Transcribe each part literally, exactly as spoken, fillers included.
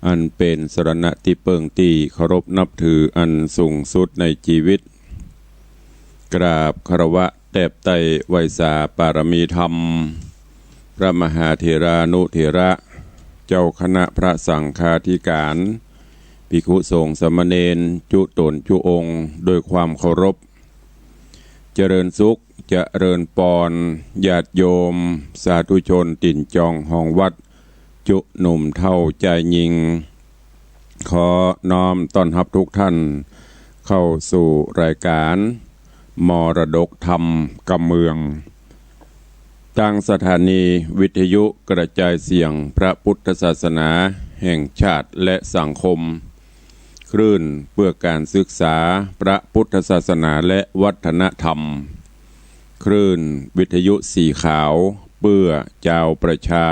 อันเป๋นสรณะตี้เปิ้งตี้เคารพนับถืออันสูงสุดในจีวิต กราบคารวะแตบไต้ไหว้สาปารมีธรรม พระมหาเถรานุเถระ เจ้าคณะพระสังฆาธิการ ภิกขุสงฆ์สามเณร จุ๊ต๋นจุ๊องค์ ด้วยความเคารพ เจริญสุข เจริญปอน ญาติโยม สาธุชน ตี๋นจองห้องวัด จุ๊หนุ่มเฒ่าจายญิง ขอน้อมต้อนฮับทุกท่านเข้าสู่รายการมรดกธรรมกำเมือง ตางสถานีวิทยุกระจายเสียงพระพุทธศาสนาแห่งชาติและสังคม คลื่นเพื่อการศึกษาพระพุทธศาสนาและวัฒนธรรม คลื่นวิทยุสีขาวเพื่อจาวประชา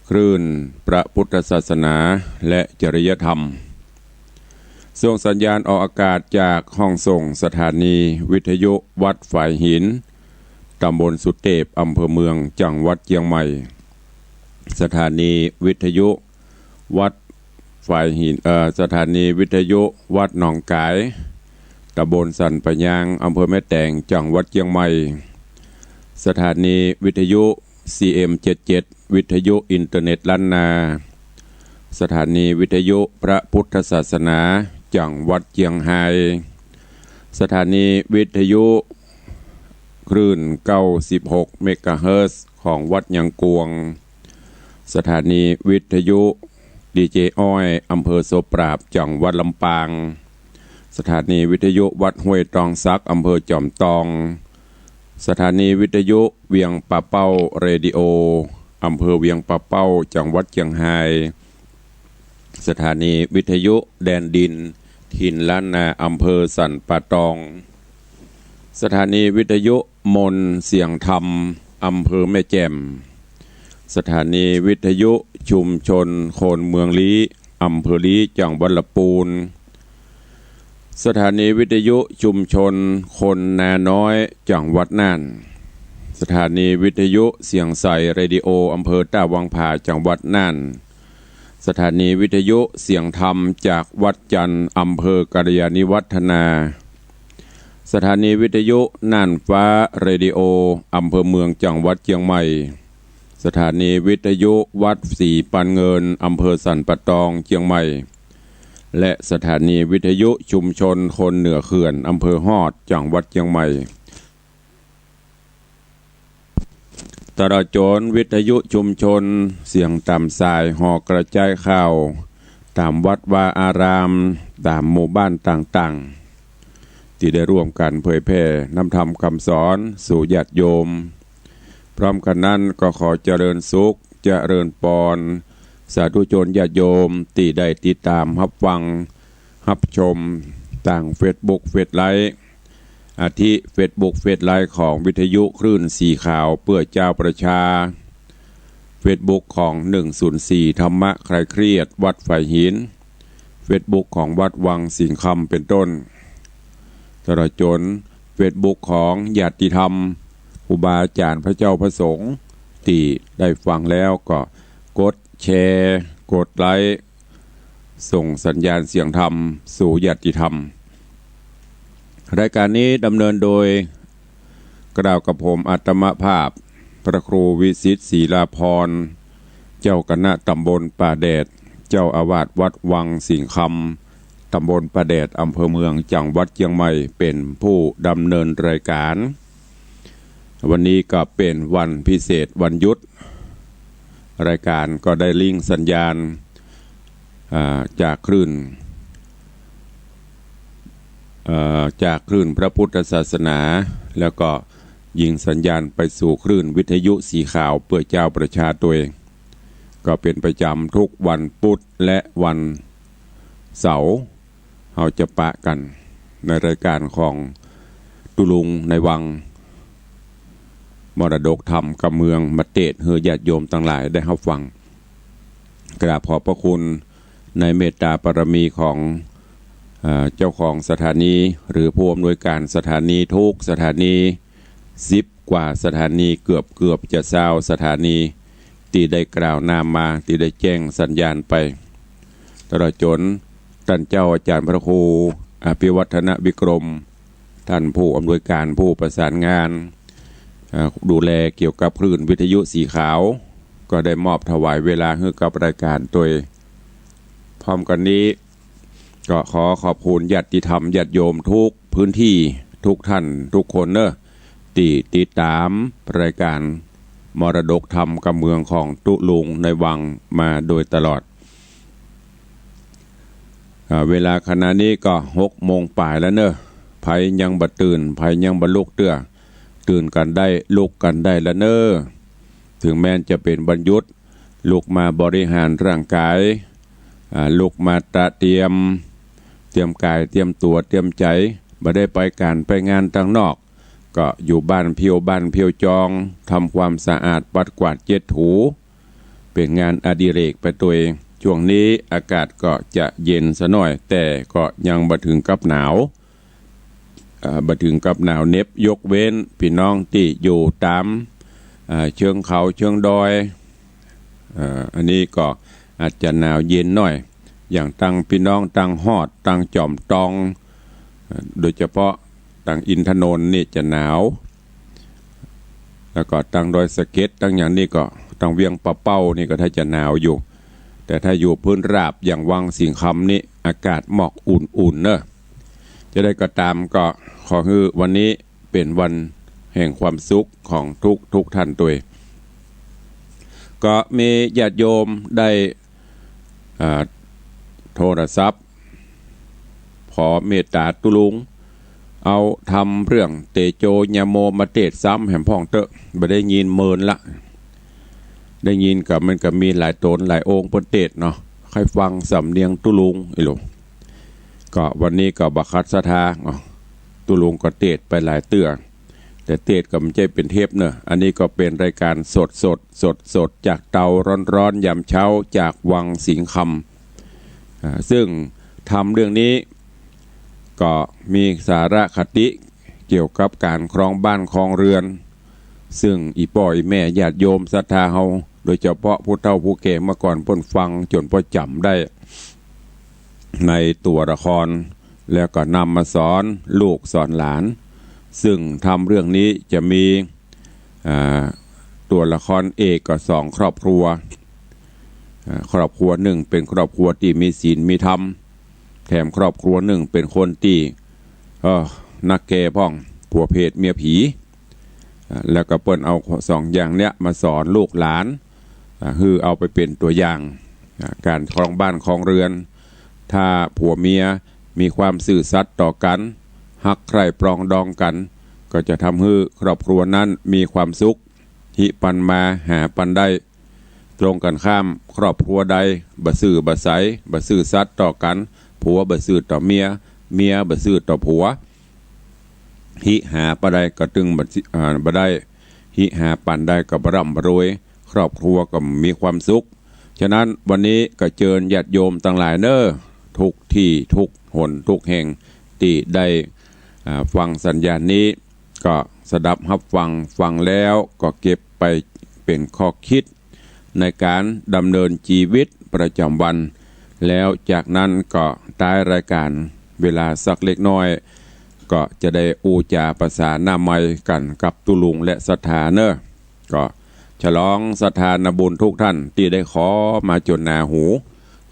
คลื่นพระพุทธศาสนาและจริยธรรม ส่งสัญญาณออกอากาศจากห้องส่งสถานีวิทยุวัดฝายหิน ตำบลสุเตพ อำเภอเมือง จังหวัดเจียงใหม่ สถานีวิทยุวัดฝายหิน เอ่อ สถานีวิทยุวัดหนองก๋าย ตำบลสันป่ายาง อำเภอแม่แตง จังหวัดเจียงใหม่ สถานีวิทยุ ซีเอ็มเจ็ดเจ็ด วิทยุอินเทอร์เน็ตล้านนา สถานีวิทยุพระพุทธศาสนา จังหวัดเจียงฮาย สถานีวิทยุคลื่นเก้าสิบหกเมกะเฮิรตซ์ ของวัดหยังกวง สถานีวิทยุดีเจอ้อย อำเภอโสปราบ จังหวัดลำปาง สถานีวิทยุวัดห้วยตองสัก อำเภอจอมตอง สถานีวิทยุเวียงป่าเป้าเรดิโอ อำเภอเวียงป่าเป้า จังหวัดเจียงฮาย สถานีวิทยุแดนดินถิ่นล้านนา อำเภอสันป่าตอง สถานีวิทยุมนต์เสียงธรรม อำเภอแม่แจ่ม สถานีวิทยุชุมชนคนเมืองลี้ อำเภอลี้ จังหวัดละปูน สถานีวิทยุชุมชนคนนาน้อย จังหวัดน่าน สถานีวิทยุเสียงใสเรดิโอ อำเภอต้าวังผา จังหวัดน่าน สถานีวิทยุเสียงธรรมจากวัดจันทร์ อำเภอกัลยาณิวัฒนา สถานีวิทยุน่านฟ้าเรดิโอ อำเภอเมือง จังหวัดเจียงใหม่ สถานีวิทยุวัดศรีปานเงิน อำเภอสันป่าตอง เจียงใหม่ และสถานีวิทยุชุมชนคนเหนือเขื่อน อำเภอฮอด จังหวัดเจียงใหม่ ตลอดจ๋นวิทยุชุมชนเสียงต๋ามสายหอกระจายข่าว ต๋ามวัดวาอาราม ต๋ามหมู่บ้านต่างๆ ตี้ได้ร่วมกั๋นเผยแผ่นำธรรมกำสอนสู่ญาติโยม พร้อมกั๋นนั้นก็ขอเจริญสุข เจริญปอน สาธุชนญาติโยมตี้ได้ติดต๋ามฮับฟัง ฮับชมตางเฟซบุ๊กเฟซไลฟ์ อาทิเฟซบุ๊กเฟซไลฟ์ของวิทยุคลื่นสีขาวเปื้อจาวประชา เฟซบุ๊กของหนึ่งศูนย์สี่ธรรมะคลายเครียดวัดฝายหิน เฟซบุ๊กของวัดวังสิงห์คำเป๋นต้น ตลอดจ๋นเฟซบุ๊กของญาติธรรม ครูบาอาจ๋ารย์พระเจ้าพระสงฆ์ตี้ได้ฟังแล้วก็กดแชร์ กดไลก์ ส่งสัญญาณเสียงธรรมสู่ญาติธรรม รายการนี้ดำเนินโดย กล่าวกับผมอาตมาภาพ พระครูวิสิทธิ์ ศรีลาภรณ์ เจ้าคณะตำบลป่าแดด เจ้าอาวาสวัดวังสิงห์คำ ตำบลป่าแดด อำเภอเมือง จังหวัดเจียงใหม่ เป๋นผู้ดำเนินรายการ วันนี้ก็เป๋นวันพิเศษ วันหยุด รายการก็ได้ลิงก์สัญญาณ อ่า จากคลื่น เอ่อ จากคลื่นพระพุทธศาสนา แล้วก็ยิงสัญญาณไปสู่คลื่นวิทยุสีขาวเปื้อจาวประชาตวย ก็เป๋นประจ๋ำทุกวันพุธและวันเสาร์ เฮาจะปะกั๋นในรายการของตุ๊ลุงในวัง มรดกธรรมกำเมือง มาเตสน์หื้อญาติโยมตังหลายได้ฮับฟัง กราบขอบพระคุณในเมตตาบารมีของ เอ่อ เจ้าของสถานี หรือผู้อำนวยการสถานีทุกสถานี สิบกว่าสถานี เกือบ เกือบจะซาวสถานี ตี้ได้กล่าวนามมา ตี้ได้แจ้งสัญญาณไป ตลอดจ๋นต้านเจ้าอาจ๋ารย์พระครูอภิวัฒนวิกรม ต้านผู้อำนวยก๋านผู้ประสานงาน เอ่อ ดูแลเกี่ยวกับคลื่นวิทยุสีขาว ก็ได้มอบถวายเวลาหื้อกับรายก๋านตวย พร้อมกั๋นนี้ ก็ขอขอบคุณญาติธรรมญาติโยมกู้พื้นตี้กู้ต้านกู้คนเนาะ ตี้ติดต๋ามรายก๋านมรดกธรรมกำเมืองของตุ๊ลุงในวังมาโดยตลอด อ่า เวลาขณะนี้ก็หกโมงป๋ายแล้วเนาะ ใผยังบ่ตื่น ใผยังบ่ลุกเตื้อ ตื่นกั๋นได้ ลุกกั๋นได้แล้วเนาะ เถิงแม้นจะเป๋นวันหยุด ลุกมาบริหารร่างก๋าย อ่า ลุกมาตระเตรียม เตรียมก๋าย เตรียมตั๋ว เตรียมใจ๋ บ่ได้ไปก๋านไปงานตางนอก ก็อยู่บ้านเพียวบ้านเพียวจอง ทำความสะอาดปัดกวาดเจ็ดถู เป๋นงานอดิเรกไปตวย ช่วงนี้อากาศก็จะเย็นสะหน้อย แต่ก็ยังบ่เถิงกับหนาว เอ่อ บ่เถิงกับหนาวเหน็บ ยกเว้นปี้น้องตี้อยู่ต๋าม เอ่อ เชิงเขาเชิงดอย เอ่อ อันนี้ก็อาจจะหนาวเย็นหน้อย อย่างตางปี้น้องตางฮอด ตางจอมตอง เอ่อ โดยเฉพาะตางอินทนนท์นี่จะหนาว แล้วก็ตางดอยสะเก็ด ตางอย่างนี้ก็ ตางเวียงป่าเป้านี่ก็ถ้าจะหนาวอยู่ แต่ถ้าอยู่พื้นราบอย่างวังสิงห์คำนี่ อากาศหมอกอุ่นๆ เนาะ จะใดก็ต๋าม ก็ขอหื้อวันนี้เป๋นวันแห่งความสุขของกู้กู้ต้านตวย ก็มีญาติโยมได้ อ่า โทรศัพท์ ขอเมตต๋าตุ๊ลุง เอาธรรมเรื่องเตโจญาโมมาเตศน์ซ้ำแหมพ่องเต๊อะ บ่ได้ยินเมินละ ได้ยินก็มันก็มีหลายต๋นหลายองค์เปิ้นเตศน์เนาะ ใค่ฟังสำเนียงตุ๊ลุงอี้ลูก ก็วันนี้ก็บ่ขัดศรัทธา เอ้า ตุ๊ลุงก็เตศน์ไปหลายเตื้อ แต่เตศน์ก็บ่ใจ้เป๋นเทปเนาะ อันนี้ก็เป๋นรายก๋านสดๆ สดๆ จากเตาฮ้อนๆ ยามเช้าจากวังสิงห์คำ อ่า ซึ่งธรรมเรื่องนี้ก็มีสาระคติเกี่ยวกับก๋านครองบ้านครองเฮือน ซึ่งอี่ป้ออี่แม่ญาติโยมศรัทธาเฮา โดยเฉพาะผู้เฒ่าผู้แก่เมื่อก่อนเปิ้นฟังจ๋นป้อจ๋ำได้ ในตั๋วละคร แล้วก็นำมาสอนลูกสอนหลาน ซึ่งธรรมเรื่องนี้จะมี อ่า ตั๋วละครเอกก็สองครอบครัว อ่า ครอบครัวนึ่งเป๋นครอบครัวตี้มีศีลมีธรรม แถมครอบครัวนึ่งเป๋นคนตี้ เอ่อ นักแก่พ่อง ผัวเพศเมียผี อ่า แล้วก็เปิ้นเอาสองอย่างเนี้ยมาสอนลูกหลาน อ่า หื้อเอาไปเป๋นตั๋วอย่าง อ่า ก๋านครองบ้านครองเฮือน ถ้าผัวเมียมีความซื่อสัตย์ต่อกั๋น ฮักใคร่ปรองดองกั๋น ก็จะทำหื้อครอบครัวนั้นมีความสุข หิปันมาหาปันได้ ตรงกั๋นข้าม ครอบครัวใดบ่ซื่อบ่ใส บ่ซื่อสัตย์ต่อกั๋น ผัวบ่ซื่อต่อเมีย เมียบ่ซื่อต่อผัว หิหาปันได้ก็ตึงบ่ อ่า บ่ได้ หิหาปันได้ก็บ่ร่ำบ่รวย ครอบครัวก็บ่มีความสุข ฉะนั้นวันนี้ก็เจิญญาติโยมตังหลายเน่อ กู้ตี้กู้หนกู้แห่งตี้ได้ อ่า ฟังสัญญาณนี้ ก็สดับฮับฟัง ฟังแล้วก็เก็บไปเป๋นข้อคิดในก๋านดำเนินจีวิตประจ๋ำวัน แล้วจากนั้นก็ต๊ายรายก๋านเวลาสักเล็กน้อย ก็จะได้อู้จ๋าประสาหน้าไมค์กั๋นกับตุ๊ลุงและศรัทธาเน่อ ก็ฉลองศรัทธานาบุญกู้ต้านตี้ได้ขอมาจ๋นหนาหู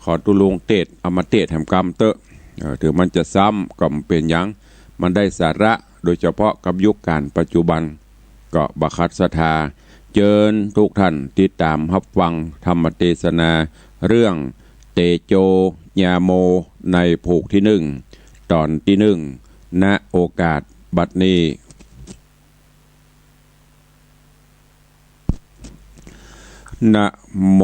ขอตุ๊ลุงเตศน์ เอามาเตศน์แหมกำเต๊อะ เอ่อ เถิงมันจะซ้ำก็บ่เป๋นหยัง มันได้สาระ โดยเฉพาะกับยุคก๋าลปัจจุบัน ก็บ่ขัดศรัทธา เจิญกู้ต้านติดต๋ามฮับฟังธรรมเตสนา เรื่องเตโจญาโม ในผูกตี้นึ่ง ต๋อนตี้นึ่ง ณ โอกาสบัดนี้ นะโม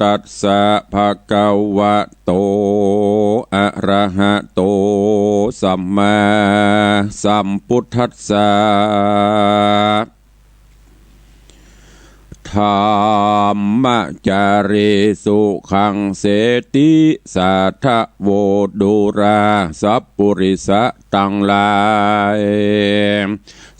ตัสสะ ภะคะวะโต อะระหะโต สัมมาสัมพุทธัสสะ ธัม มจารีสุขังเสติ สาธะโว ดูราสัปปุริสะตังหลาย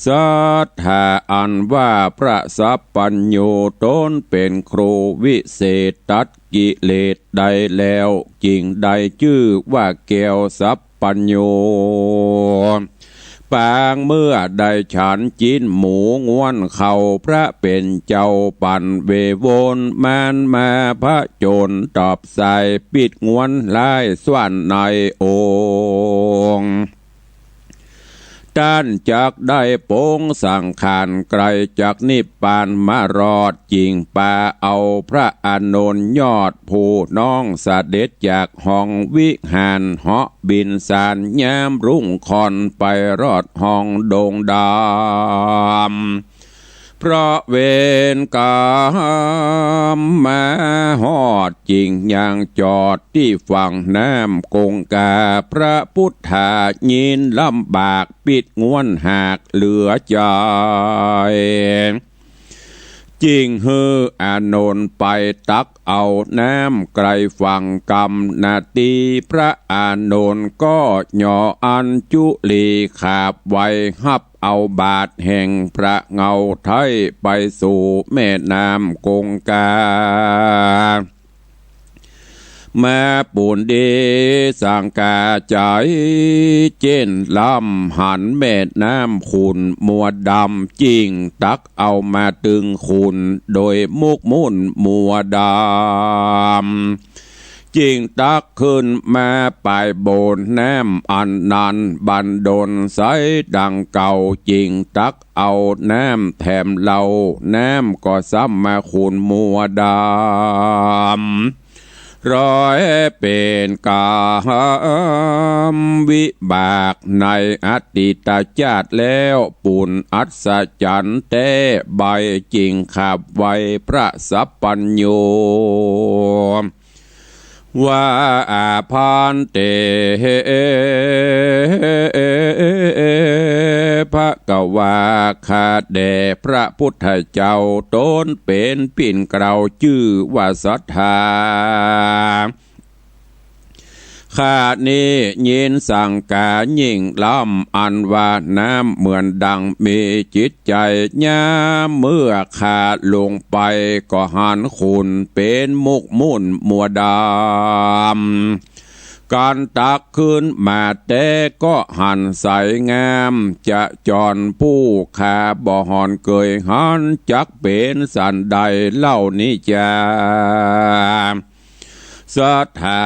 สัตถาอันว่าพระสัพพัญญูต๋นเป๋นครูวิเศษตัดกิเลสได้แล้ว จึงได้จื้อว่าแก้วสัพพัญญู ปางเมื่อได้ฉันจิ๊นหมูง้วนเข้า พระเป๋นเจ้าปั๋นเววนมานมาผจญ ตอบสายปิดง้วนร้ายส่วนในองค์ ต้านจักได้ปงสังขารไกลจากนิพพานมารอด จึงปาเอาพระอานนท์ยอดผู้น้องเสด็จจากห้องวิหาร เหาะบินสารยามรุ่งค่อนไปรอดห้องดงดำ เพราะเวรกรรมมาฮอด จึงยังจอดตี้ฝั่งน้ำกงกา พระพุทธายินลำบาก ปิดง้วนหากเหลือใจ๋ จึงหื้ออานนท์ไปตักเอาน้ำไกลฝั่งกำนาตี พระอานนท์ก็หย่ออัญจุลีขาบไว้ ฮับเอาบาตรแห่งพระเหง้าไท้ไปสู่แม่น้ำกงกา มาปูนดีสังกาใจ๋ เจ้นลำหันแม่น้ำขุ่นมัวดำ จึงตักเอามาตึงขุ่นโดยมุกมุ่นมัวดำ จึงตักขึ้นมาปายบนน้ำอันนั้น บันดลใสดังเก่า จึงตักเอาน้ำแถมเล่า น้ำก็ซ้ำมาขุ่นมัวดำ ร้อยเป๋นกรรมวิบากในอดีตจาติแล้ว ปุญอัศจรรย์แต๊ใบ จึงขับไหว้พระสัพพัญญู ว่า อาภันเต ภะคะวา ข้าแด่พระพุทธเจ้า ต๋นเป๋นปิ่นเกล้าจื้อว่าสัตถา ข้านี้ยินสังกายิ่งล้ำ อันว่าน้ำเหมือนดังมีจิตใจ๋ ยามเมื่อข้าลงไปก็หันขุ่นเป๋นมุกมุ่นมัวดำ กั๋นตักขึ้นมาแต๊ก็หันใสงาม จะจรผู้ข้าบ่หอนเกยหัน จักเป๋นสันใดเล่านี้จา สัตถา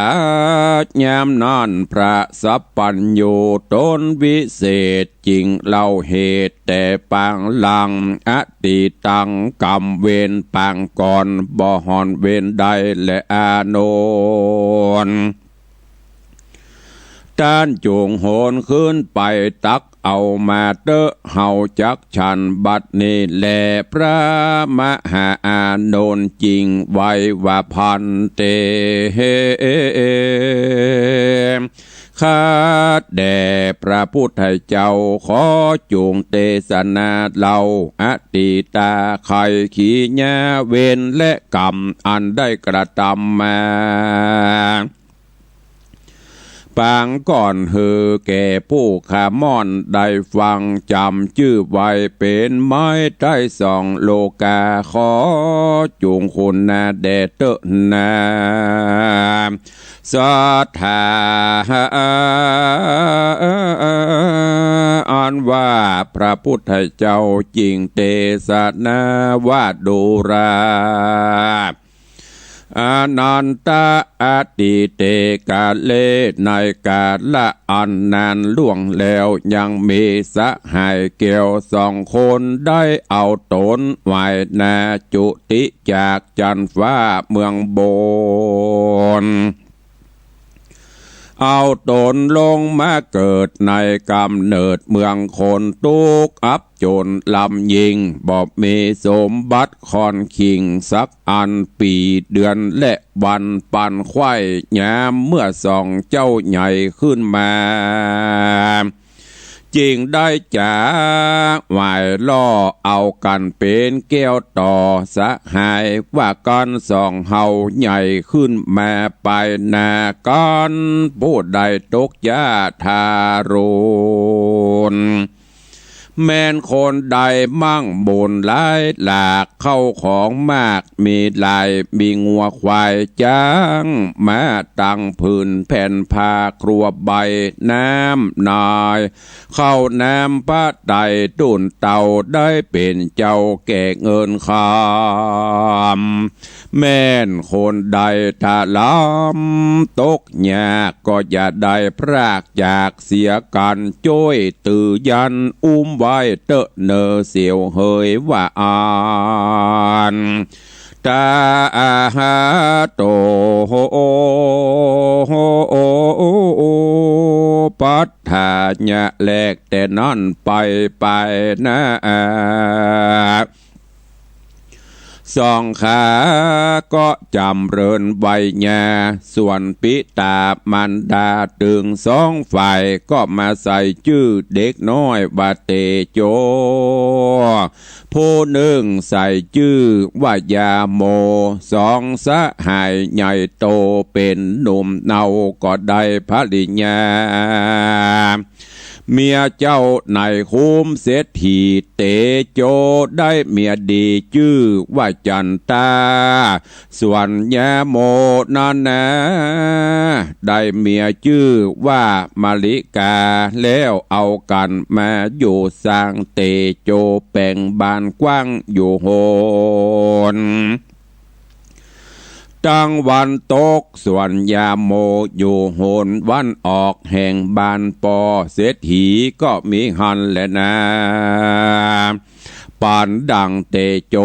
ยามนั้นพระสัพพัญญูต๋นวิเศษ จึงเล่าเหตุแต่ปางหลัง อดีตัง กรรมเวรปางก่อน บ่หอนเวรใดแลอานนท์ ต้านจุ่งโหนขึ้นไปตักเอามาเต๊อะ เฮาจักฉันบัดนี้แล พระมหาอานนท์จึงไหว้ว่า ภันเต ข้าแด่พระพุทธเจ้า ขอจุ่งเตสนาเล่า อดีตาไขยขียาเวรและกรรมอันได้กระตำมา ปางก่อนหื้อแก่ผู้ข้าม่อนได้ฟังจ๋ำจื้อไว้เป๋นไม้ใต้สองโลกา ขอจุ่งคุณนาแด่เต๊อะนา สัตถา อันว่าพระพุทธเจ้าจึงเตสนาว่า ดูรา อานันทะ อดีเตกาเล ในกาละอันนานล่วงแล้ว ยังมีสหายแก้วสองคนได้เอาต๋นไหว้นาจุติจากจั๊นฟ้าเมืองบน เอาต๋นลงมาเกิดในก๋ำเนิดเมืองคน ตุ๊กข์อับจ๋นลำยิ่ง บ่มีสมบัติค่อนขิงสักอัน ปี๋เดือนและวันปันไขว้ ยามเมื่อสองเจ้าใหญ่ขึ้นมา จึงได้จ๋าไหว้ล่อเอากั๋นเป๋นแก้วต่อสหาย ว่ากั๋นสองเฮาใหญ่ขึ้นมาไปหน้ากั๋น ผู้ใดตกยากทารุณ แม่นคนใดมั่งบุญหลายหลาก เข้าของมากมีหลาย มีงัวควายจ๊าง ม้าตังผืนแผ่นผ้าครัวใบน้ำนาย เข้าน้ำพระไตรตุ่นเตา ได้เป๋นเจ้าแก่เงินคำ แม่นคนใดถ้าลำตกยาก ก็อย่าได้พรากจากเสียกั๋น จ้วยตื้อยันอุ้มไว้เต๊อะเน่อเสียวเหยว่าอั้น ตาอาหาโต ปัฏฐานะ แลกแต่นั้นไป ไปนะ สองขาก็จ๋ำเริญไหว้ญา ส่วนปิต๋ามารดาตึงสองฝ่าย ก็มาใส่จื้อเด็กน้อยว่าเตโจ ผู้นึ่งใส่จื้อว่ายาโม สองสหายใหญ่โตเป๋นหนุ่มเนาก็ได้ภริยา เมียเจ้าในคุ้มเศรษฐี เตโจได้เมียดีจื้อว่าจันตา ส่วนยาโมนั้นนา ได้เมียจื้อว่ามะลิกา แล้วเอากั๋นมาอยู่สร้าง เตโจแป๋งบ้านกว้างอยู่โหนตังวันตก ส่วนยาโมอยู่โหนวันออก แห่งบ้านป้อเศรษฐีก็มีหั้นแลนา ปานดังเตโจ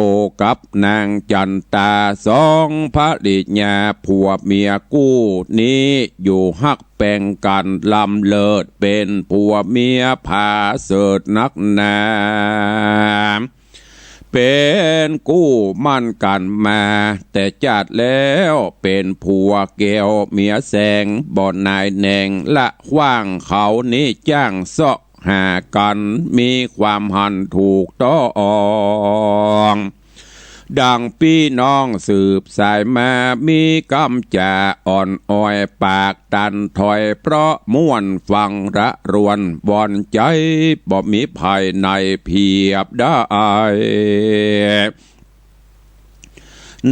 กับนางจันตา สองภริยาผัวเมียกู้นี้ อยู่ฮักแป๋งกั๋นล้ำเลิศ เป๋นผัวเมียผาเสริฐนักหนา เป๋นกู้หมั้นกั๋นมาแต่จาติแล้ว เป๋นผัวแก้วเมียแสง บ่หน่ายแหน่งละขว้าง เขานี้จ้างเซาะหากั๋น มีความหันถูกต้อง ดังปี้น้องสืบสายมา มีกำจ๋าอ่อนอ้อยปากตันถ้อย เพราะม่วนฟังระรวน บ่อนใจ๋บ่มีภายในเพียบได้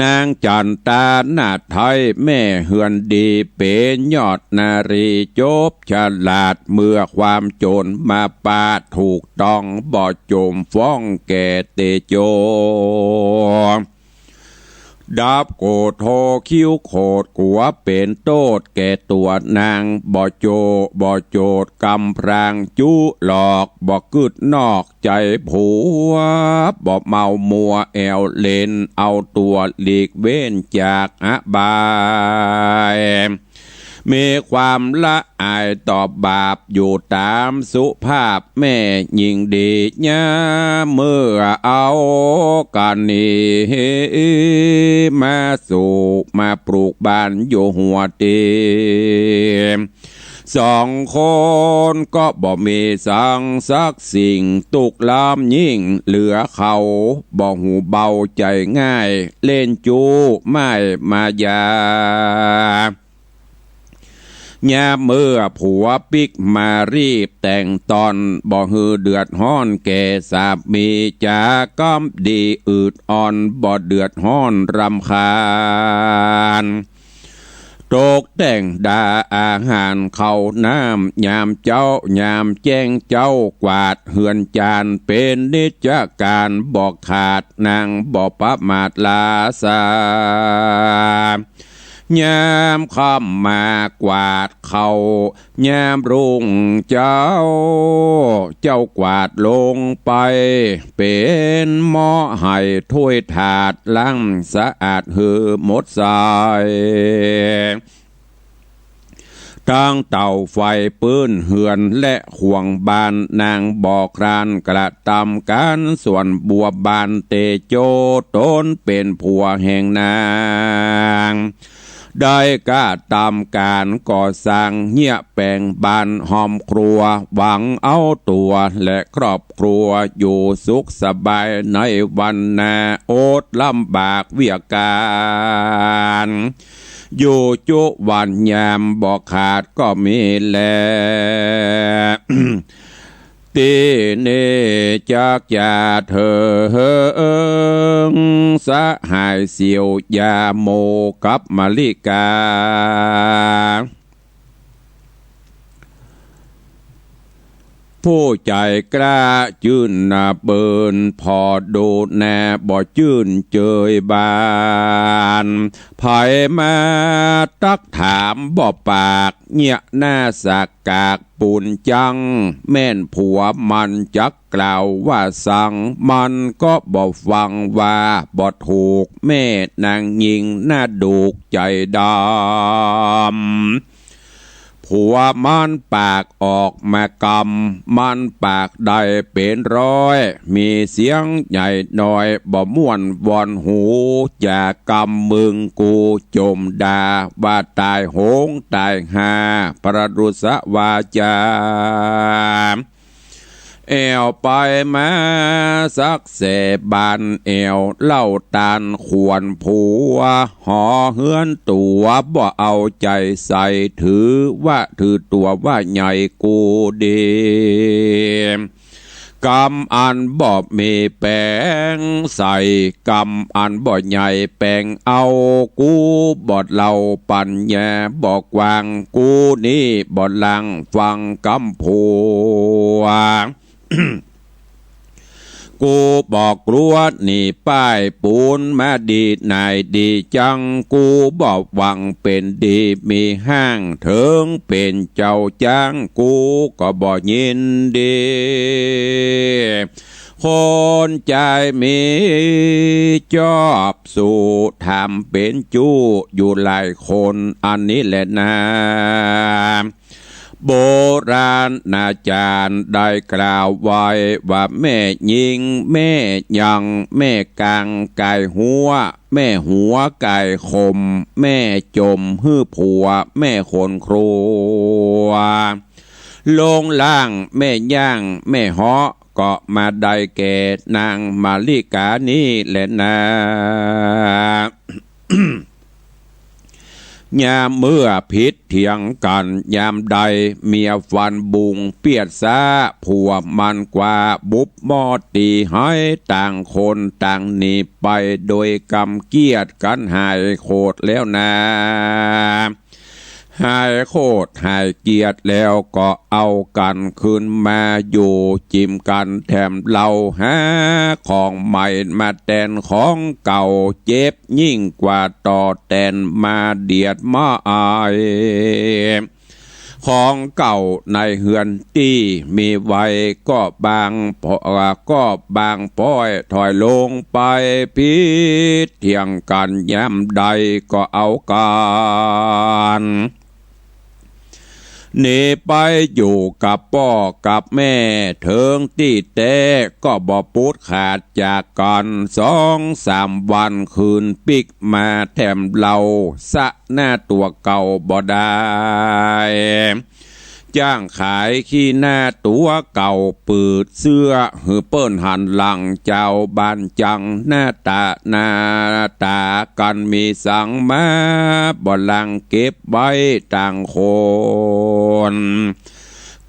นางจันตานาไทยแม่เฮือนดี เป๋นยอดนารีจบฉลาด เมื่อความโจรมาปาดถูกต้อง บ่โจมฟ้องแก่เตโจ ดับโกรธโทคิ้วโขด กั๋วเป๋นโต้ษแก่ตั๋วนาง บ่โจ บ่โจทย์กำพรางจุหลอก บ่กึ๊ดนอกใจ๋ผัว บ่เมามัวแอ่วเล่น เอาตั๋วหลีกเว้นจากอบาย มีความละอายต่อบาป อยู่ต๋ามสุภาพแม่ญิงดี ยามเมื่อเอากั๋นนี้ มาสู่มาปลูกบ้านอยู่หัวตี้ สองคนก็บ่มีสังสักสิ่ง ตุ๊กข์ล้ำยิ่งเหลือเขา บ่ฮู้เบาใจ๋ง่าย เล่นจู้ม่ายมายา ยามเมื่อผัวปิ๊กมารีบแต่งตอน บ่หื้อเดือดฮ้อนแก่สามี จ๋ากำดีอืดอ่อน บ่เดือดฮ้อนรำคาญ ตกแต่งดาอาหารข้าวน้ำ ยามเจ๊ายามแจ้งเจ๊ากวาดเฮือนจาน เป๋นนิจการบ่ขาด นางบ่ประมาทลาสา ยามค่ำมากวาดข้าว ยามรุ่งเจ๊า เจ๊ากวาดลงไป เป๋นหม้อไหถ้วยถาด ล้างสะอาดหื้อหมดใส ตั้งเตาไฟปื้นเฮือนและขวงบ้าน นางบ่คร้านกระตำก๋าน ส่วนบัวบานเตโจ ต๋นเป๋นผัวแห่งนาง ได้กระตำก๋านก่อสร้างเยียะแป๋งบ้านห้อมครัว หวังเอาตั๋วและครอบครัวอยู่สุขสบายในวันหน้า อดลำบากเวียกก๋าน อยู่จุวันยามบ่ขาดก็มีแล ตี้นี้จักจะเถิง สหายเสี่ยวยาโมกับมะลิกา ผู้ใจ๋กล้าจื้นนาเปิน ผ่อดูแน่บ่จื้นเจยบาน ใผมาตักถามบ่ปาก เยียะหน้าสักกากปูนจัง แม่นผัวมันจักกล่าวว่าสัง มันก็บ่ฟังว่าบ่ถูก แม่นางญิงหน้าดุกใจ๋ดำ ผัวมันปากออกมากำ มันปากได้เป๋นร้อย มีเสียงใหญ่น้อยบ่ม่วนวอนหู จ๋ากำมึงกูจ่มด่า ว่าต๋ายโหงต๋ายห่า ประดุษวาจา แอ่วไปมาสักแสบาน แอ่วเล่าตานขวนผัว หอเฮือนตั๋วบ่เอาใจ๋ใส่ ถือว่าถือตั๋วว่าใหญ่กูดี กำอันบ่มีแป๋งใส่ กำอันบ่ใหญ่แป๋งเอา กูบ่เล่าปั๋ญญาบ่กว้าง กูนี้บ่ล่างฟังกำผัว กูบ่กลัวหนีป้ายปูนมาดีไหนดีจัง กูบ่หวังเป๋นดีมีห้าง เถิงเป๋นเจ้าจ้าง กูก็บ่ยินดี คนใจ๋มีจอบสู่ ถามเป๋นจู้อยู่หลายคน อันนี้แหละนา โบราณาจ๋ารย์ได้กล่าวไว้ว่า แม่ญิงแม่ยัง แม่กางก๋ายหัว แม่หัวก๋ายขม แม่จ่มหื้อผัว แม่ขนครัว ลงล่างแม่ย่างแม่เหาะ ก็มาได้แก่นางมะลิกานี้แหละนา ยามเมื่อผิดเถียงกั๋นยามใด เมียฟันบุงเปียดซ้า ผัวมันกว่าบุบมอดตี๋หาย ต่างคนต่างหนีไปโดยกำเกียดกั๋นหายโขดแล้วนา หายโขดหายเกียดแล้วก็เอากั๋นคืนมาอยู่จิมกั๋นแถมเล่า หาของใหม่มาแตนของเก่า เจ็บยิ่งกว่าต่อแตนมาเดียดมาอาย ของเก่าในเฮือนตี้มีไว้ก็บางปอ ก็บางป้อยถอยลงไป ผิดเถียงกั๋นยามใดก็เอากั๋น หนีไปอยู่กับป้อกับแม่ เถิงตี้แต๊ก็บ่ปุดขาดจากกั๋น สองสามวันคืนปิ๊กมาแถมเล่า สะหน้าตั๋วเก่าบ่ได้ จ้างขายขี้หน้าตั๋วเก่า ปืดเสื้อหื้อเปิ้นหันหลัง จาวบ้านจังหน้าต๋าหน้าต๋ากั๋น มีสังมาบ่ลังเก็บไว้ต่างคน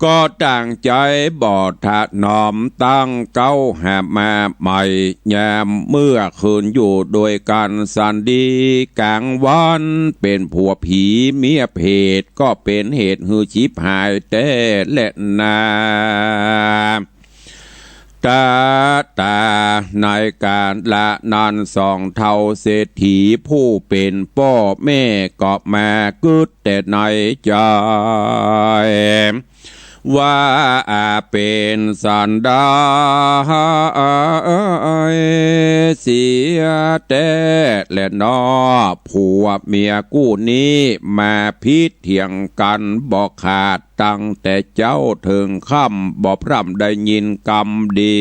ก็ต่างใจ๋บ่ถนอม ตั้งเก๊าหามาใหม่ ยามเมื่อคืนอยู่โดยกั๋นสันดี ก๋างวันเป๋นผัวผีเมียเผต ก็เป๋นเหตุหื้อฉิบหายแต๊แลนา ต๋าต๋า ในกาละนั้นสองเฒ่าเศรษฐีผู้เป๋นป้อแม่ก็มากึ๊ดแต่ในใจ๋ ว่าเป๋นสันใดเสียแต๊แลนา ผัวเมียกู้นี้มาผิดเถียงกั๋นบ่ขาด ตั้งแต่เจ๊าเถิงค่ำ บ่พร่ำได้ยินกำดี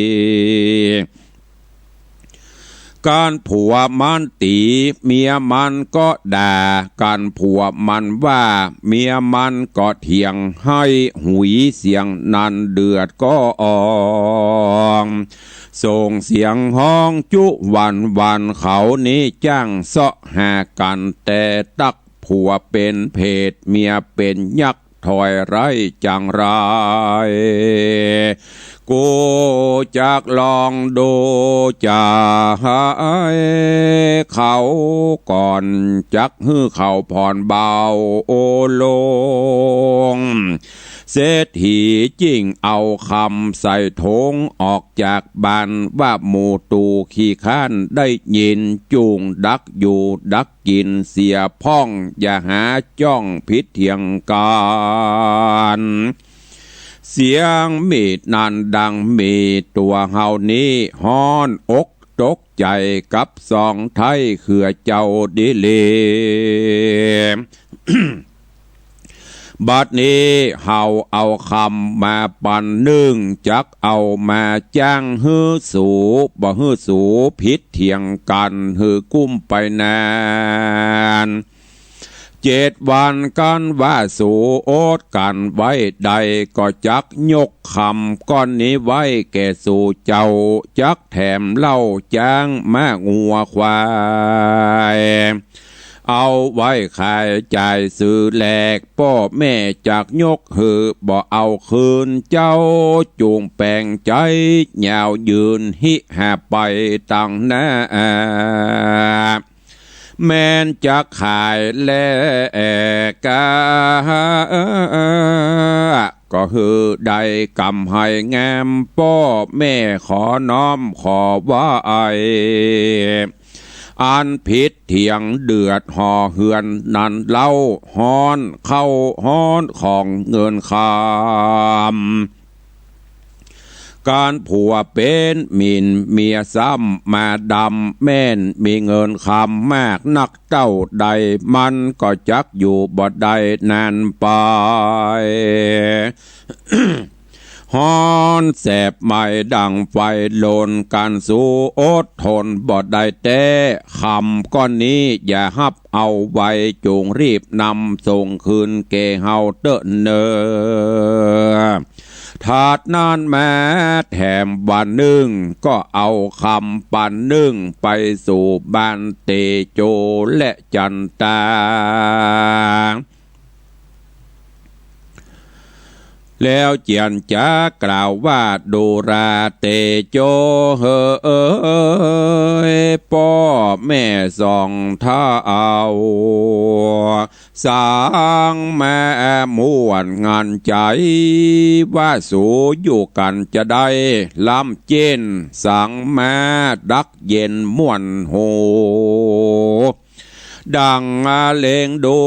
กั๋นผัวมันตี๋ เมียมันก็ด่า กั๋นผัวมันว่า เมียมันก็เถียง ไห้หุยเสียงนั้นเดือดก็อ่อง ส่งเสียงฮ้องจุวันวัน เขานี้จ้างเซาะหากั๋น แต่ตักผัวเป๋นเผต เมียเป๋นยักษ์ ถอยไร้จังไร กูจักลองดูจาให้เขาก่อน จักหื้อเขาผ่อนเบา โอ้ลง เศรษฐีจึงเอาคำใส่ถุงออกจากบ้าน ว่าหมู่ตู่ขี้ค้านได้ยิน จุ่งดักอยู่ดักกิ๋นเสียพ่อง อย่าหาจ้องผิดเถียงกั๋น เสียงมีดนั้นดังมีด ตั๋วเฮานี้ฮ้อนอกตกใจ๋กับสองไท้เขือเจ้าดีหลี บัดนี้เฮาเอาคำมาปันนึ่ง จักเอามาจ้างหื้อสู บ่หื้อสูผิดเถียงกั๋นหื้อกุ้มไปนาน เจ็ดวัน กั๋นว่าสูอดกั๋นไว้ได้ ก็จักยกคำก้อนนี้ไว้แก่สูเจ้า จักแถมเหล้าจ๊างม้างัวควาย เอาไว้ขายจ่ายซื้อแลก ป้อแม่จักยกหื้อ บ่เอาคืนเจ้า จุ่งแป๋งใจ๋ยาวยืน หิหาไปตังหน้า แม้นจักขายแลกา ก็หื้อได้กำไรงาม ป้อแม่ขอน้อมขอไหว้ อันผิดเถียงเดือดห่อเฮือนนั้นเล่า ฮ้อนเข้าฮ้อนของเงินคำ กั๋นผัวเป๋นหมิ่นเมียซ้ำมาดำ แม้นมีเงินคำมากนักเต้าใด มันก็จักอยู่บ่ได้นานไป ฮ้อนแสบไหม้ดังไฟลน กั๋นสูอดทนบ่ได้แต๊ คำก้อนนี้อย่าฮับเอาไว้ จุ่งรีบนำส่งคืนแก่เฮาเต๊อะเน่อ ถัดนั้นมาแถมวันนึ่ง ก็เอาคำปันนึ่ง ไปสู่บ้านเตโจและจันตา แล้วเจียรจ๋ากล่าวว่า ดูราเตโจเหย ป้อแม่สองเฒ่า สางมาม่วนงันใจ๋ ว่าสูอยู่กั๋นจะได้ล้ำเจ๊น สางมาดักเย็นม่วนหู ดังเล็งดู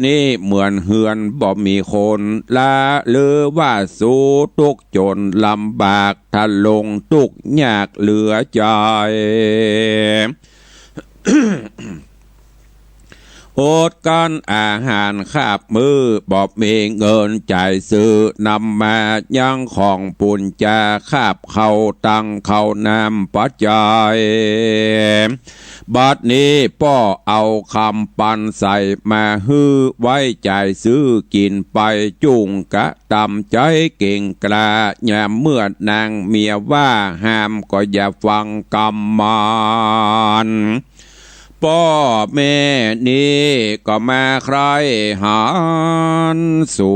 นี่เหมือนเฮือนบ่มีคน ละหรือว่าสูตุ๊กจนลำบาก ทะลงตุ๊กยากเหลือใจ๋ อดกั๋นอาหารคาบมื้อ บ่มีเงินจ่ายซื้อ นำมายังของปุญญา คาบข้าวตังข้าวน้ำปัจจัย บัดนี้ป้อเอาคำปันใส่มาหื้อไว้จ่ายซื้อกิ๋นไป จุ่งกระตำใจ๋เก่งกล้า ยามเมื่อนางเมียว่าห้ามก็อย่าฟังกำมัน ป้อแม่นี้ก็มาใคร่หัน สู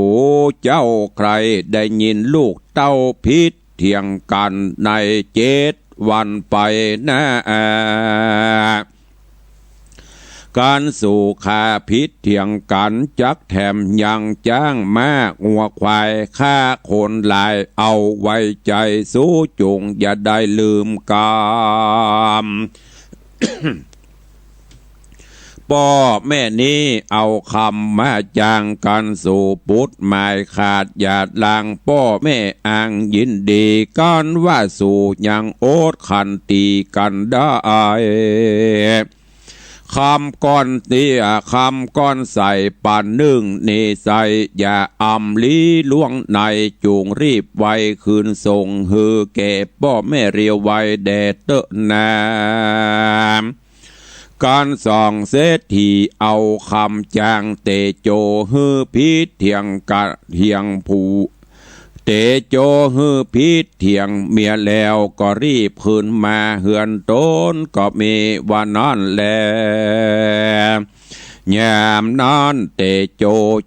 เจ้าใคร่ได้ยินลูกเต้าผิดเถียงกั๋นในเจ็ดวันไปหน้า กั๋นสู่ข้าผิดเถียงกั๋นจักแถมยังจ้างม้างัวควาย ฆ่าคนหลายเอาไว้ใจ๋ สูจุ่งอย่าได้ลืมกำ ป้อแม่นี้เอาคำมาจ้างกั๋นสู่ปุดหมายขาดอย่าลาง ป้อแม่อ้างยินดี กั๋นว่าสู่ยังอดขันตีกั๋นได้ คำก้อนเตี้ย คำก้อนใส ปันนึ่งนิสัย อย่าอำลี้ล่วงใน จุ่งรีบไวคืนส่ง หื้อแก่ป้อแม่เรียวไวแด่เต๊อะนา ก๋านส่องเศรษฐีเอาคำจาง เตโจหื้อผิดเถียงกะเถียงผู้ เตโจหื้อผิดเถียงเมียแล้ว ก็รีบคืนมาเฮือนตน ก็มีว่านั้นแล ยามนั้นเตโจ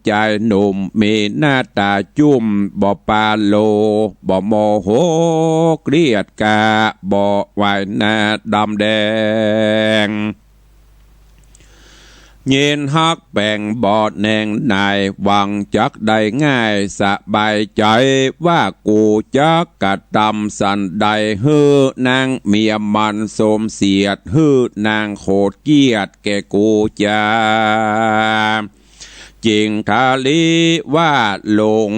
จายหนุ่ม มีหน้าต๋าจุ้ม บ่ปาโล บ่โมโห เกลียดกา บ่ไหวหน้าดำแดง ยินฮักแป๋งบ่แหน่งหน่าย หวังจักได้ง่ายสบายใจ๋ ว่ากูจักกระตำสันใด หื้อนางเมียมันสมเสียด หื้อนางโขดเกลียดแก่กูจา จึงทะลิว่าลง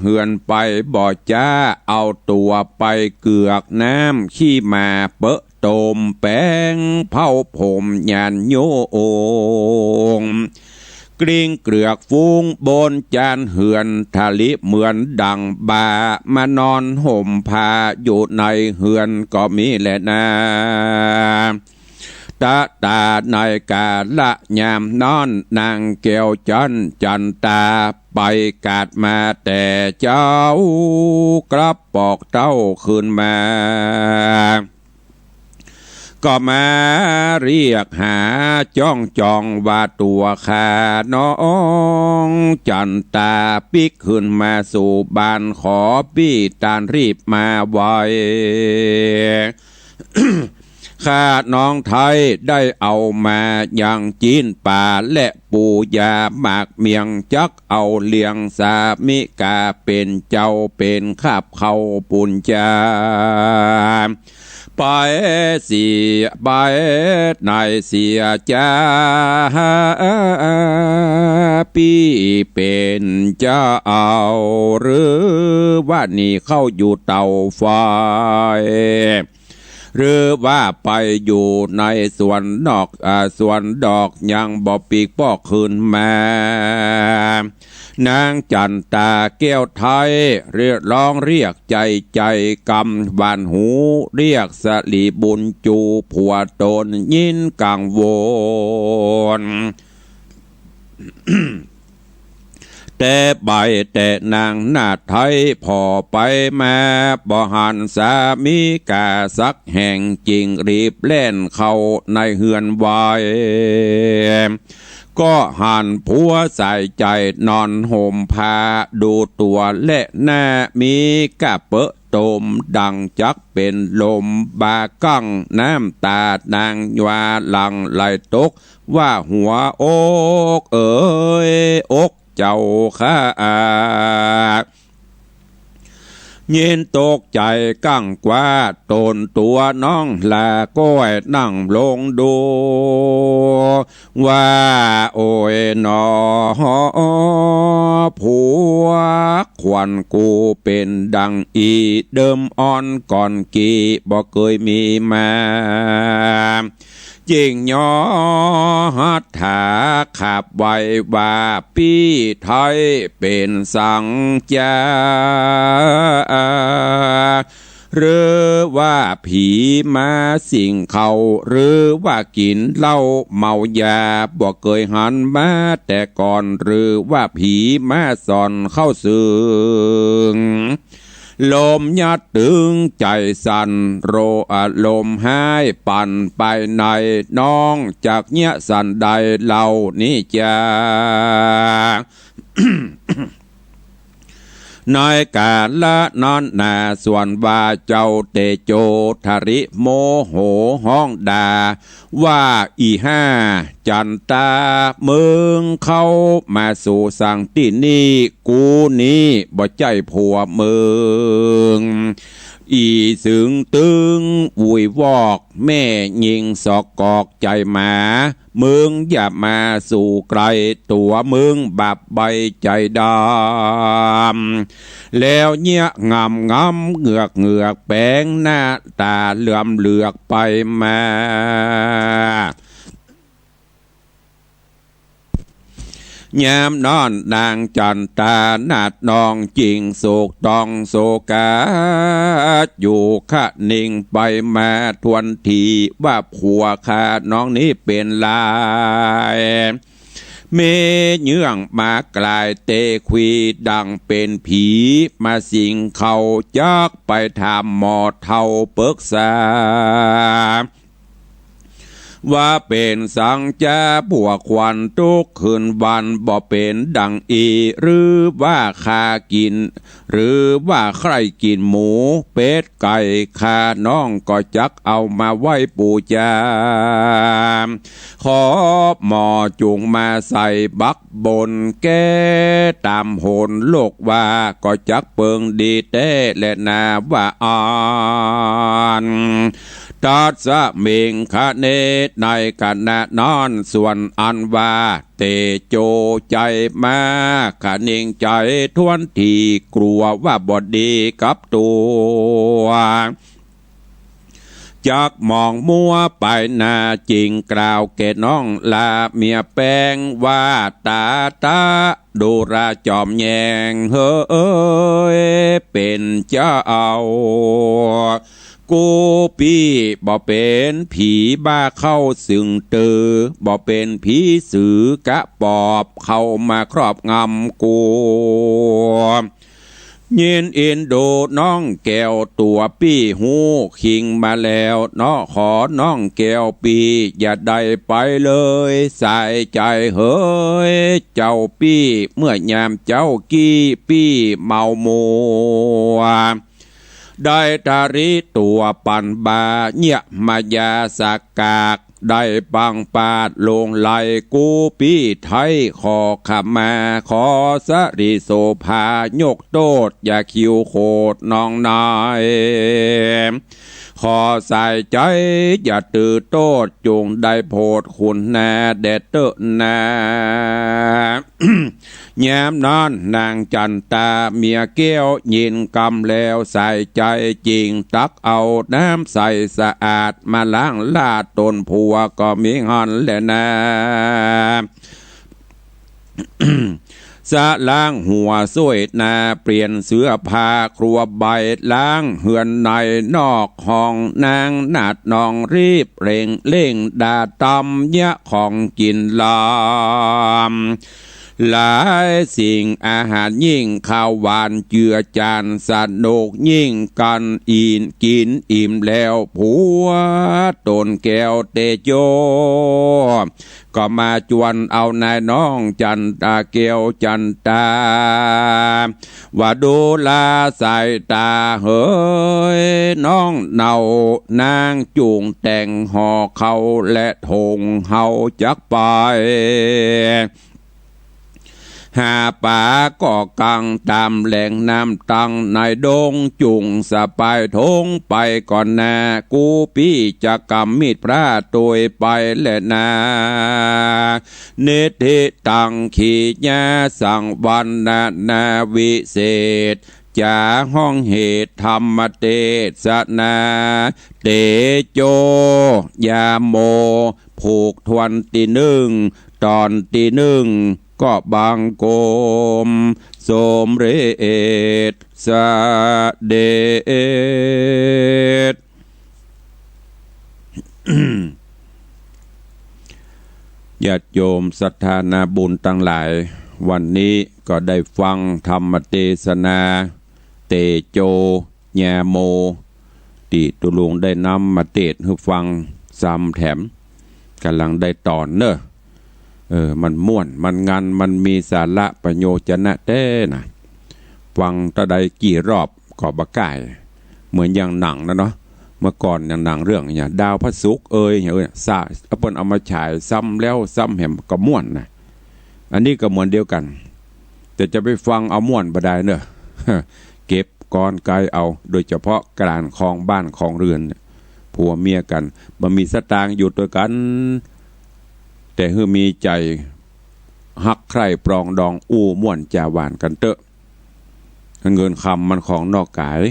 เฮือนไปบ่จ๊า เอาตั๋วไปเกือกน้ำขี้หมา เปอะตมแป๋งเผาผมหยานโยง กลิ้งเกลือกฟุ้งบนจานเฮือน ทะลิเหมือนดั่งบ่ามานอนห่มผ้าอยู่ในเฮือนก็มีแลนา ตะต๋าในกาละยามนั้น นางแก้วจันทร์จันตา ไปกาดมาแต่เจ๊า กลับปอกเต้าคืนมา ก็มาเรียกหาจ้องจองว่าตั๋วข้าน้องจันตา ปิ๊กคืนมาสู่บ้าน ขอปี้ตานรีบมาไว ข้าน้องไท้ได้เอามายังจีนป๋าและปูยาหมากเมี่ยง จักเอาเลี้ยงสามิกา เป๋นเจ้าเป๋นคาบเข้าปูนจา ไปเสีย ไปไหนเสียจ๊า ปี้เป๋นเจ้า หรือว่าหนีเข้าอยู่เต้าไฟ หรือว่าไปอยู่ในสวนดอก อ่า สวนดอก ยังบ่ปิ๊กปอกคืนมา นางจันตาแก้วไท้ เรียกร้องเรียกใจ๋ ใจ๋กำหวานหู เรียกสลีบุญจูผัวตน ยินกังวล แต่ไปแต่นางนาถไท้ ผ่อไปมาบ่หันสามิกาสักแห่ง จึงรีบแล่นเข้าในเฮือนไว ก็หันผัวสายใจ๋นอนห่มผ้าดูตั๋วและหน้า มีกะเปอะตมดั่งจักเป๋นลม บ่ากั้งน้ำตานางหว่าหลั่งไหลตก ว่าหัวอกเอ๋ยอกเจ้าข้า ยินตกใจ๋กังวา ตนตั๋วน้องลาก้อยนั่งลงดู ว่าโอยหนอ ผัวขวัญกูเป๋นดั่งอี้ เดิมอ่อนก่อนกี้บ่เกยมีมา จึงย่อหัตถาขาบไหว้ว่า ปี้ไท้เป๋นสังจ๊า หรือว่าผีมาสิงเข้า หรือว่ากิ๋นเหล้าเมายา บ่เกยหันมาแต่ก่อน หรือว่าผีมาส่อนเข้าซึ่ง ลมยัดตึงใจ๋สั่น โร อารมณ์ฮ้ายปั่นไปใน น้องจักเยียะสันใดเล่านี้จา ในกาละนั้นนา ส่วนว่าเจ้าเตโจทะลิโมโหฮ้องด่า ว่าอีห้าจันตา มึงเข้ามาสู่สังตี้นี่ กูนี้บ่ใจ้ผัวมึง อีสึงตึงวุยวอก แม่ญิงสอกกอกใจ๋หมา มึงอย่ามาสู่ใก้ ตั๋วมึงบาปใบ้ใจ๋ดำ แล้วเยียะงำงำเหงือกเหงือก แป๋งหน้าต๋าเหลือมเหลือกไปมา ยามนั้นนางจั๋นตานาฏน้องจึงโศกต้องโศกา อยู่คะนิงไปมาทวนทีว่าผัวข้าน้องนี้เป๋นลาย มีเยื่องมากลายเตขวีดังเป๋นผีมาสิงเขา จักไปถามหมอเฒ่าปึกษา ว่าเป๋นสังจาผัวขวัญทุกคืนวันบ่เป๋นดังอี หรือว่าข้ากิ๋น หรือว่าใค่กิ๋นหมูเป็ดไก่ ข้าน้องก็จักเอามาไหว้ปู๋จา ขอหมอจุ่งมาใส่บักบนแก้ต๋ามหนโลกว่า ก็จักเปิงดีแต๊แลนาว่าอั้น ตัสมิงคะเน ในขณะนั้นส่วนอันว่าเตโจใจ๋มาก คะนิงใจ๋ทวนทีกลัวว่าบ่ดีกับตั๋ว จักมองมัวไปนา จึงกล่าวแก่น้องลาเมียแป้งว่า ตาตะ ดูราจอมแยง เฮย เป๋นเจ้า กูปี้บ่เป๋นผีบ้าเข้าสิงเต๋อ บ่เป๋นผีสือกะปอบเข้ามาครอบงำกู ยินอินดูน้องแก้วตั๋วปี้ฮู้คิงมาแล้วเนาะ ขอน้องแก้วปี้อย่าได้ไปเลย สายใจ๋เหย เจ้าปี้ เมื่อยามเจ๊ากี้ปี้เมามัว ได้ทะริตั๋วปันบาเยียะมายาสากาก ได้ปังปาดลงไหล่กูปี้ไท้ ขอขมา ขอสะหรี่โสภา ยกโต้ษอย่าคิวโขดน้องนาย ขอสายใจ๋อย่าตื้อโต้ษ จุ่งได้โผดคุณนาแด่เต๊อะนา ยามนั้นนางจั๋นตาเมียแก้วยินกำแล้ว สายใจ๋จึงตักเอาน้ำใสสะอาดมาล้างลาดต๋นผัวก็มีหั้นแลนา สะล้างหัวส้วยหน้า เปลี่ยนเสื้อผ้าครัวใบ ล้างเฮือนในนอกห้อง นางนาฏน้องรีบเร่งเร่งดาตำเยียะของกิ๋นลำ หลายสิ่งอาหารยิ่งข้าวหวานเจือจาน สนุกยิ่งกั๋นอิ่ม กิ๋นอิ่มแล้วผัวต๋นแก้วเตโจ ก็มาจวนเอานายน้องจั๋นตาแก้วจั๋นตา ว่าดูราสายต๋าเหย น้องเนา นางจุ่งแต่งห่อข้าวและถง เฮาจักไป หาป๋าก่อกางต๋ามแหล่งน้ำตังในดง จุ่งสะปายถงไปก่อนนา กูปี้จะก๋ำมีดพระตวยไปแลนา นิทธิตังขีญาสังวัณณนาวิเศษ จ๋าฮ้องเหตุธรรมเตสนา เตโจ ยาโม ผูกทวนตี้นึ่ง ต๋อนตี้นึ่ง ก็บังคมสมเร็จสะเด็จ ญาติโยมศรัทธานาบุญตังหลาย วันนี้ก็ได้ฟังธรรมเตสนา เตโจ ยาโม ตี้ตุ๊ลุงได้นำมาเตสน์หื้อฟังซ้ำแถม ก่ำลังได้ต๋อนเน่อ เออ มันม่วน มันงัน มันมีสาระประโยชน์นะแต๊นะ ฟังเต้าใดกี่รอบก็บ่ก่าย เหมือนอย่างหนังนะเนาะ เมื่อก่อนอย่างหนังเรื่องเนี่ย ดาวพระศุกร์เอย เนี่ย เออ สะ เปิ้นเอามาฉายซ้ำแล้วซ้ำแหมก็ม่วนนะ อันนี้ก็เหมือนเดียวกั๋น แต่จะไปฟังเอาม่วนบ่ดายเน่อ เก็บกอนไกลเอา โดยเฉพาะก๋านครองบ้านครองเรือนเนี่ย ผัวเมียกั๋น บ่มีสตางค์อยู่ตวยกั๋น แต่หื้อมีใจ๋ฮักใคร่ปรองดองอู้ม่วนจ๋าหวานกั๋นเต๊อะ เงินคำมันของนอกก๋าย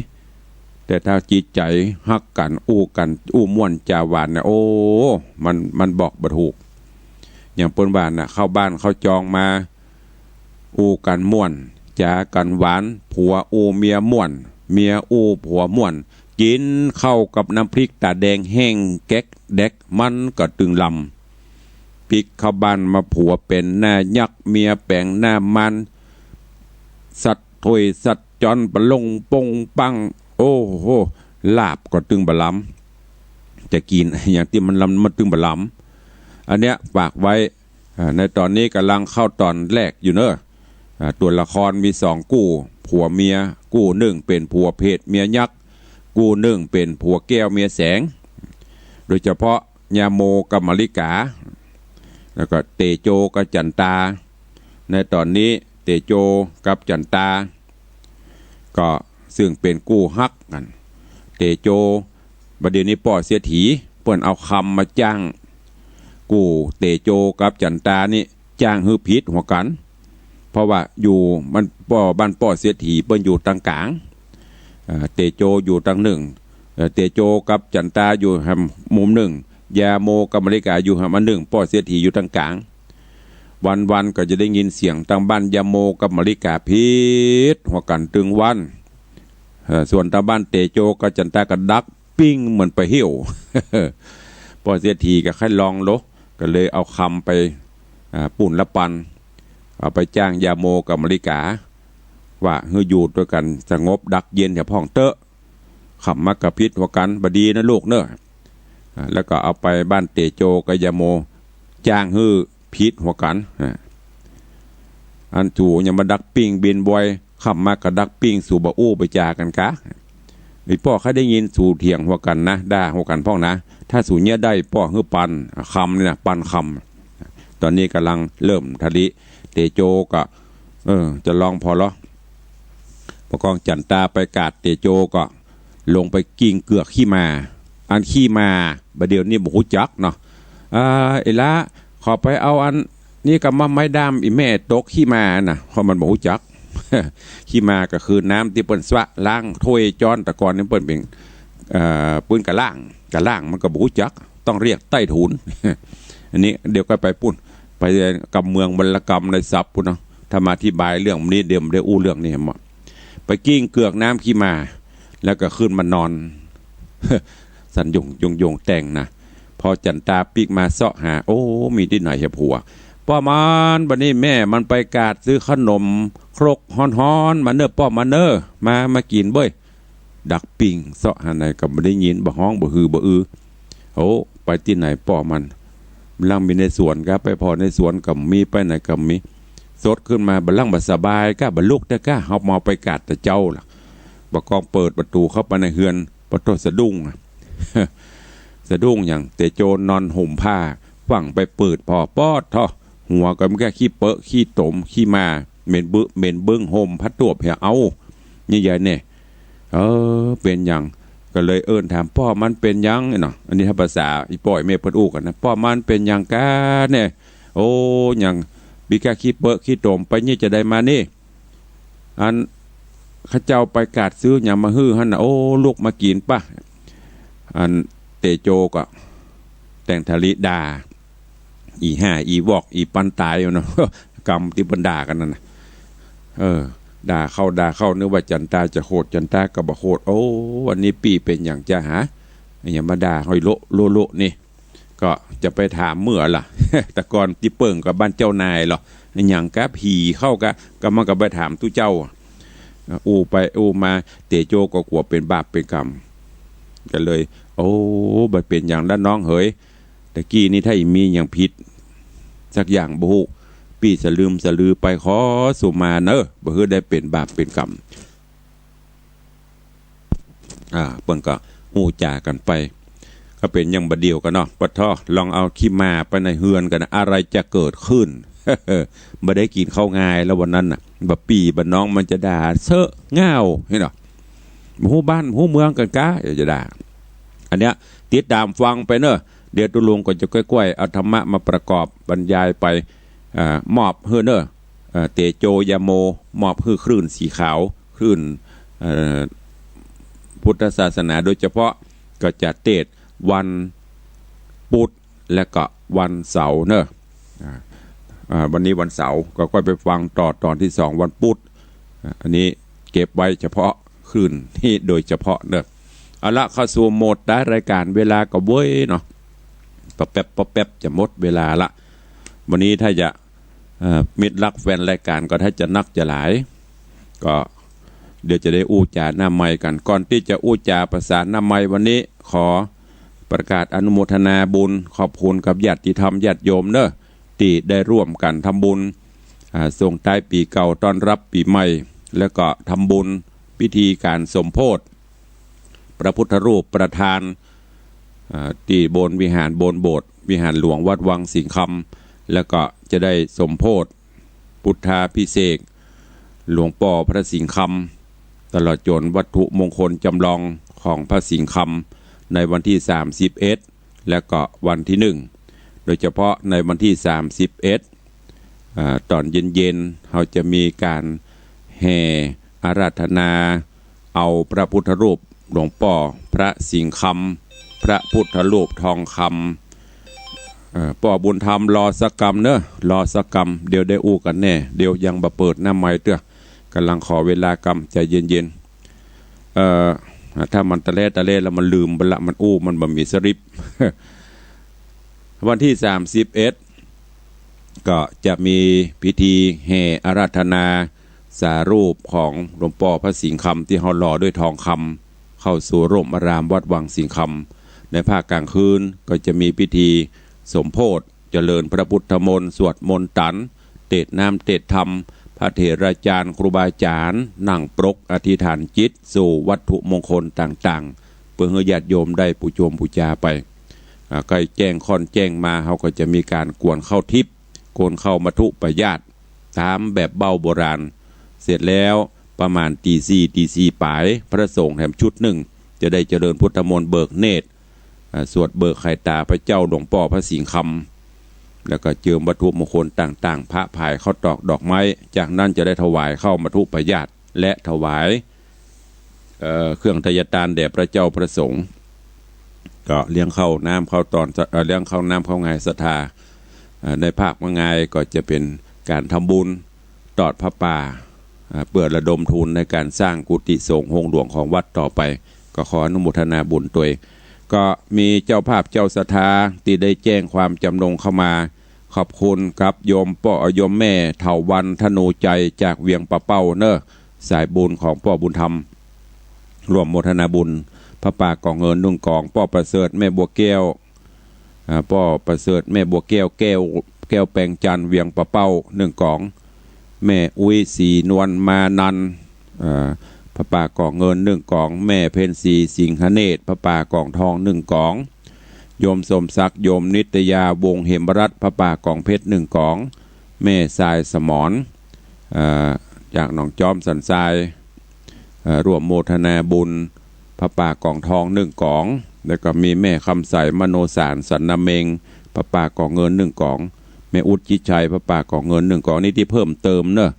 แต่ถ้าจิตใจ๋ฮักกั๋นอู้กั๋นอู้ม่วนจ๋าหวานเนี่ย โอ้ มัน มันบอกบ่ถูก อย่างเปิ้นว่าน่ะ เข้าบ้านเข้าจองมา อู้กั๋นม่วน จ๋ากั๋นหวาน ผัวอู้เมียม่วน เมียอู้ผัวม่วน กิ๋นข้าวกับน้ำพริกต๋าแดงแห้งแก๊กแดก มันก็ตึงลำ ปิ๊กเข้าบ้านมาผัวเป๋นหน้ายักษ์ เมียแป๋งหน้ามาร สัตว์ถ้วยสัตว์จ๊อน ปะลงป้งปัง โอ้โห ลาบก็ตึงบ่ลำ จะกิ๋นอะหยังตี้มันลำ มันตึงบ่ลำ อันเนี้ยฝากไว้ อ่า ในต๋อนนี้ก่ำลังเข้าต๋อนแรกอยู่เนอะ อ่า ตั๋วละครมีสองกู้ ผัวเมีย กู้นึ่งเป๋นผัวเพชรเมียยักษ์ กู้นึ่งเป๋นผัวแก้วเมียแสง โดยเฉพาะยาโมกับมะลิกา แล้วก็เตโจกับจั๋นตา ในต๋อนนี้เตโจกับจั๋นตา ก็ซึ่งเป๋นกู้ฮักกั๋น เตโจ บ่าเดี่ยวนี้ป้อเสียถีเปิ้นเอาคำมาจ้าง กู้เตโจกับจั๋นตานี่จ้างหื้อผิดหัวกั๋น เพราะว่าอยู่บ้านป้อ บ้านป้อเสียถีเปิ้นอยู่ตางก๋าง เอ่อ เตโจอยู่ตางนึ่ง เอ่อ เตโจกับจั๋นตาอยู่แหมมุมนึ่ง ยาโมกับมะลิกาอยู่แหมอันนึ่ง ป้อเสียถีอยู่ตางก๋าง วันๆ ก็จะได้ยินเสียงตางบ้านยาโมกับมะลิกาผิดหัวกั๋นตึงวัน เอ่อ ส่วนตางบ้านเตโจกับจั๋นตาก็ดักปิ้งเหมือนปลาเหี่ยว ป้อเสียถีก็ใค่ลองโล ก็เลยเอาคำไป อ่า ปูนละปัน เอาไปจ้างยาโมกับมะลิกา ว่าหื้ออยู่ตวยกั๋นสงบดักเย็นแถวพ่องเต๊อะ ค่ำมาก็ผิดหัวกั๋น บ่ดีนะลูกเนอะ อ่า แล้วก็เอาไปบ้านเตโจกับยาโม จ้างหื้อผิดหัวกั๋น อ่า อันสูอย่ามาดักปิ้งบินบอย ค่ำมาก็ดักปิ้ง สูบ่อู้บ่จ๋ากั๋นกา อีป้อใค่ได้ยินสูเถียงหัวกั๋นนะ ด่าหัวกั๋นพ่องนะ ถ้าสูเยียะได้ป้อหื้อปัน อ่า คำนี่นะ ปันคำ ต๋อนนี้ก่ำลังเริ่มทะลิ เตโจก็ เออ จะลองผ่อลอ ปะกองจั๋นตาไปก๋าด เตโจก็ลงไปกิ้งเกือกขี้หมา อันขี้หมา บ่าเดี่ยวนี้บ่ฮู้จักเนาะ อ่า ไอ้ละ ขอไปเอาอันนี้ก่อมา ไม้ด้าม อี่แม่ตกขี้หมานะ เพราะมันบ่ฮู้จัก ขี้หมาก็คือน้ำตี้เปิ้นสระล้างถ้วยจ๊อน แต่ก่อนนี้เปิ้นเป๋น เอ่อ ปื๊นกะล้าง กะล้างมันก็บ่ฮู้จัก ต้องเรียกใต้ถุน อันนี้เดี๋ยวก็ไปปู้น ไปกำเมืองบรรลกำในศัพท์ปู้นเนาะ ถ้ามาอธิบายเรื่องนี้เดี๋ยวบ่ได้อู้เรื่องนี้แหม ไปกิ้งเกือกน้ำขี้หมา แล้วก็ขึ้นมานอน สันโยงโยงโยงแต่งนะ พอจั๋นตาปิ๊กมาเซาะหา โอ้ มีตี้ไหนเหียผัว ป้อมัน บ่านี้แม่มันไปก๋าดซื้อขนมครกฮ้อนๆ มาเน่อ ป้อมันเน่อ มา มากิ๋นเบ้ย ดักปิ้งเซาะหาไหนก็บ่ได้ยิน บ่ฮ้อง บ่ฮือ บ่อือ โอ้ ไปตี้ไหนป้อมัน บ่ลังมีในสวนกา ไปผ่อในสวนก็มี ไปไหนก็มี สดขึ้นมา บ่ลังบ่สบายกา บ่ลุกได้กา เฮามาไปก๋าดแต่เจ๊าละ ปะกองเปิดประตู๋เข้าไปในเฮือน ปะโธ่ สะดุ้งอะ สะดุ้งหยัง เตโจนอนห่มผ้า ฟั่งไปเปิดผ่อ ปอดโธ่ หัวก็มีก้าขี้เปอะขี้ตมขี้หมา เหม็นบึ เหม็นบึ้งห่มผ้าตวบเหีย เอ้า นี่ยายเนี่ย เออ เป๋นหยัง ก็เลยเอิ้นถาม ป้อมันเป๋นหยังเนาะ อันนี้ถ้าภาษาอี่ป้ออี่แม่เปิ้นอู้กั๋นนะ ป้อมันเป๋นหยังกาเนี่ย โอ้ หยัง มีก้าขี้เปอะขี้ตม ไปนี่จะใดมานี่ อัน ข้าเจ้าไปก๋าดซื้อหยังมาหื้อหั้นน่ะ โอ้ ลุกมากิ๋นปะ อันเตโจก็แต่งทะลิด่า อี่ห่า อี่วอก อี่ปันต๋ายเนาะ กำตี้เปิ้นด่ากั๋นนั่นน่ะ เออ ด่าเข้า ด่าเข้า นึกว่าจั๋นตาจะโขด จั๋นตาก็บ่โขด โอ้ อันนี้ปี้เป๋นหยังจะหา หยังมาด่าห้อยโละโละโละนี่ ก็จะไปถามเมื่อล่ะ แต่ก่อนตี้เปิ้งก็บ้านเจ้านายลอ หยังกา ผีเข้ากา ก็มันก็ไปถามตุ๊เจ้า อู้ไปอู้มา เตโจก็กั๋วเป๋นบาปเป๋นกรรม ก็เลย โอ้ บ่เป๋นหยังละน้องเหย ตะกี้นี้ถ้าอี่มีหยังผิดสักอย่างบ่ฮู้ ปี้สะลืมสะลือไป ขอสุมาเน่อ บ่หื้อได้เป๋นบาปเป๋นกรรม อ่า เปิ้นก็อู้จ๋ากั๋นไป ก็เป๋นอย่างบ่าเดี่ยวกั๋นเนาะ ปะโธ่ ลองเอาขี้หมาไปในเฮือนกั๋นนะ อะไรจะเกิดขึ้น บ่ได้กิ๋นข้าวงายแล้ววันนั้นน่ะ บ่าปี้บ่าน้องมันจะด่าเซอะง่าว หันเนาะ บ่ฮู้บ้านบ่ฮู้เมืองกั๋นกา จะด่า อันเนี้ย ติดต๋ามฟังไปเน่อ เดี๋ยวตุ๊ลุงก็จะก้อยๆ เอาธรรมะมาประกอบบรรยายไป อ่า มอบหื้อเน่อ เอ่อ เตโจยาโม มอบหื้อคลื่นสีขาว คลื่น เอ่อ พุทธศาสนาโดยเฉพาะ ก็จะเตสน์วันพุธและก็วันเสาร์เน่อ อ่า อ่า วันนี้วันเสาร์ ก็ค่อยไปฟังต่อตอนที่สองวันพุธ อ่า อันนี้เก็บไว้เฉพาะคลื่นนี้โดยเฉพาะเนอะ เอาละ เข้าสู่โหมดท้ายรายการ เวลาก็เว้ยเนาะ ปะแป๊บปะแป๊บจะหมดเวลาละ วันนี้ถ้าจะ เอ่อ มิตรรักแฟนรายการก็ถ้าจะนักจะหลาย ก็เดี๋ยวจะได้อู้จ๋าหน้าไมค์กั๋น ก่อนตี้จะอู้จ๋าประสานหน้าไมค์วันนี้ ขอประกาศอนุโมทนาบุญ ขอบคุณกับญาติธรรมญาติโยมเนอะ ตี้ได้ร่วมกั๋นทำบุญ อ่า ส่งท้ายปี๋เก่าต้อนรับปี๋ใหม่ แล้วก็ทำบุญพิธีการสมโภช พระพุทธรูปประธาน อ่า ตี้บนวิหารบนโบสถ์วิหารหลวงวัดวังสิงห์คำ แล้วก็จะได้สมโภชพุทธาภิเษกหลวงป้อพระสิงห์คำ ตลอดจ๋นวัตถุมงคลจ๋ำลองของพระสิงห์คำ ในวันตี้สามสิบเอ็ด และก็วันตี้หนึ่ง โดยเฉพาะในวันตี้สามสิบเอ็ด อ่า ต๋อนเย็นๆ เฮาจะมีก๋านแห่อาราธนา เอาพระพุทธรูปหลวงป้อพระสิงห์คำ พระพุทธรูปทองคำ เอ่อ ป้อบุญธรรมรอสักกำเนอะ รอสักกำ เดี๋ยวได้อู้กั๋นแน่ เดี๋ยวยังบ่เปิดหน้าไมค์เตื้อ ก่ำลังขอเวลากำ ใจ๋เย็นๆ เอ่อ ถ้ามันตะแล้ตะแล้แล้วมันลืมไปละ มันอู้มันบ่มีสริป วันตี้สามสิบเอ็ด ก็จะมีพิธีแห่อาราธนาสารูปของหลวงป้อพระสิงห์คำ ตี้เฮาหล่อด้วยทองคำ เข้าสู่ร่มอารามวัดวังสิงห์คำ ในภาคกลางคืนก็จะมีพิธีสมโภช เจริญพระพุทธมนต์ สวดมนต์ตัน เตสน์น้ำเตสน์ธรรม พระเถราจารย์ครูบาอาจ๋ารย์นั่งปรกอธิษฐานจิตสู่วัตถุมงคลต่างๆ เปื้อหื้อญาติโยมได้ปูชมปูจาไป อ่า ใก้แจ้งค่อนแจ้งมา เฮาก็จะมีก๋านกวนข้าวทิพย์ กวนข้าวมัทธุปายาตร ต๋ามแบบเบ้าโบราณ เสร็จแล้วประมาณตี๋สี่ ตี๋สี่ป๋าย พระสงฆ์แถมชุดนึ่ง จะได้เจริญพุทธมนต์เบิกเนตร อ่า สวดเบิกไข่ต๋าพระเจ้าหลวงป้อพระสิงห์คำ แล้วก็เจิมวัตถุมงคลต่างๆ พระผายข้าวตอกดอกไม้ จากนั้นจะได้ถวายข้าวมัทธุปายาตร และถวาย เอ่อ เครื่องไทยทานแด่พระเจ้าพระสงฆ์ ก็เลี้ยงข้าวน้ำข้าวตอน เอ่อ เลี้ยงข้าวน้ำข้าวงายศรัทธา เอ่อ ในภาคบ่ายก็จะเป๋นก๋านทำบุญตอดผ้าป่า อ่า เปื้อระดมทุนในก๋านสร้างกุฏิสงฆ์โฮงหลวงของวัดต่อไป ก็ขออนุโมทนาบุญตวย ก็มีเจ้าภาพเจ้าศรัทธาตี้ได้แจ้งความจ๋ำนงเข้ามา ขอบคุณกับโยมป้อ โยมแม่เถาวัลย์ ธนูชัย จากเวียงป่าเป้าเนอะ สายบุญของป้อบุญธรรม ร่วมโมทนาบุญ ผ้าป่าก่องเงินนึ่งก๋อง ป้อประเสริฐ แม่บัวแก้ว อ่า ป้อประเสริฐ แม่บัวแก้ว แก้ว แก้วแปงจันทร์ เวียงป่าเป้า นึ่งก๋อง แม่อุ๊ย ศรีนวลมานันท์ อ่า ผ้าป่าก่องเงินนึ่งก๋อง แม่เพ็ญศรี สิงหเนตร ผ้าป่าก่องทองนึ่งก๋อง โยมสมศักดิ์ โยมนิตยา วงศ์เหมรัตน์ ผ้าป่าก่องเพชรนึ่งก๋อง แม่ทรายสมร อ่า จากหนองจ๊อมสันทราย เอ่อ ร่วมโมทนาบุญ ผ้าป่าก่องทองนึ่งก๋อง แล้วก็มีแม่คำใส มโนสาร สันนาเม็ง ผ้าป่าก่องเงินนึ่งก๋อง แม่อุ๊ด จิตชัย ผ้าป่าก่องเงินนึ่งก๋อง นี่ตี้เพิ่มเติมเนอะ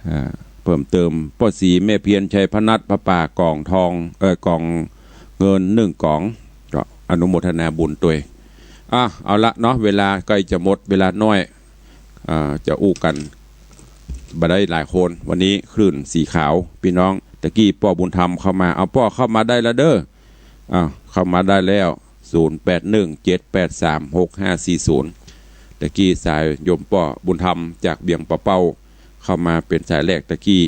อ่า เพิ่มเติม ป้อศรี แม่เพียร ชัยพนัส ผ้าป่าก่องทอง เอ่อ ก่องเงินนึ่งก๋อง ก็อนุโมทนาบุญตวย อ่ะ เอาละเนาะ เวลาใก้จะหมด เวลาน้อย อ่า จะอู้กั๋นบ่ได้หลายคน วันนี้คลื่นสีขาว ปี้น้อง ตะกี้ป้อบุญธรรมเข้ามา เอา ป้อเข้ามาได้แล้วเด้อ อ้าว เข้ามาได้แล้ว ศูนย์แปดหนึ่ง เจ็ดแปดสาม หกห้าสี่ศูนย์ ตะกี้สายโยมป้อบุญธรรมจากเวียงป่าเป้า เข้ามาเป๋นสายแรกตะกี้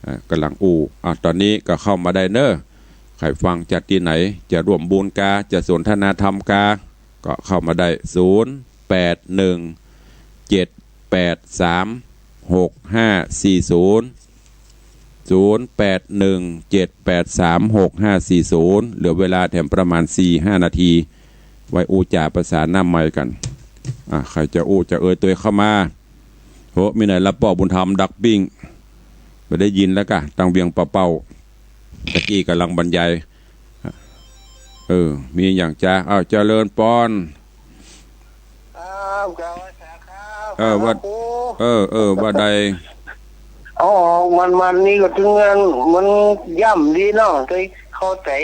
อ่า ก่ำลังอู้ อ่า ต๋อนนี้ก็เข้ามาได้เนอะ ใผฟังจากตี้ไหน จะร่วมบุญกา จะสนทนาธรรมกา ก็เข้ามาได้ ศูนย์แปดหนึ่ง เจ็ดแปดสาม หกห้าสี่ศูนย์ ศูนย์แปดหนึ่ง เจ็ดแปดสาม หกห้าสี่ศูนย์ เหลือเวลาแถมประมาณสี่ห้านาที ไว้อู้จ๋าประสานหน้าไมค์กั๋น อ่ะ ใผจะอู้จะเอ่ยตวยเข้ามา โห มีไหนละป้อบุญธรรมดักปิ้ง บ่ได้ยินแล้วกา ตางเวียงป่าเป้า ตะกี้ก่ำลังบรรยาย เออ มีอย่างจะ อ้าว เจริญปอน ครับ กราบไหว้สาครับ เออ ว่า พระครู เออ เออ ว่าใด อ๋อ มัน มันนี่ก็เถิงอัน มันย่ำดีเนาะ แต่เข้าใจ๋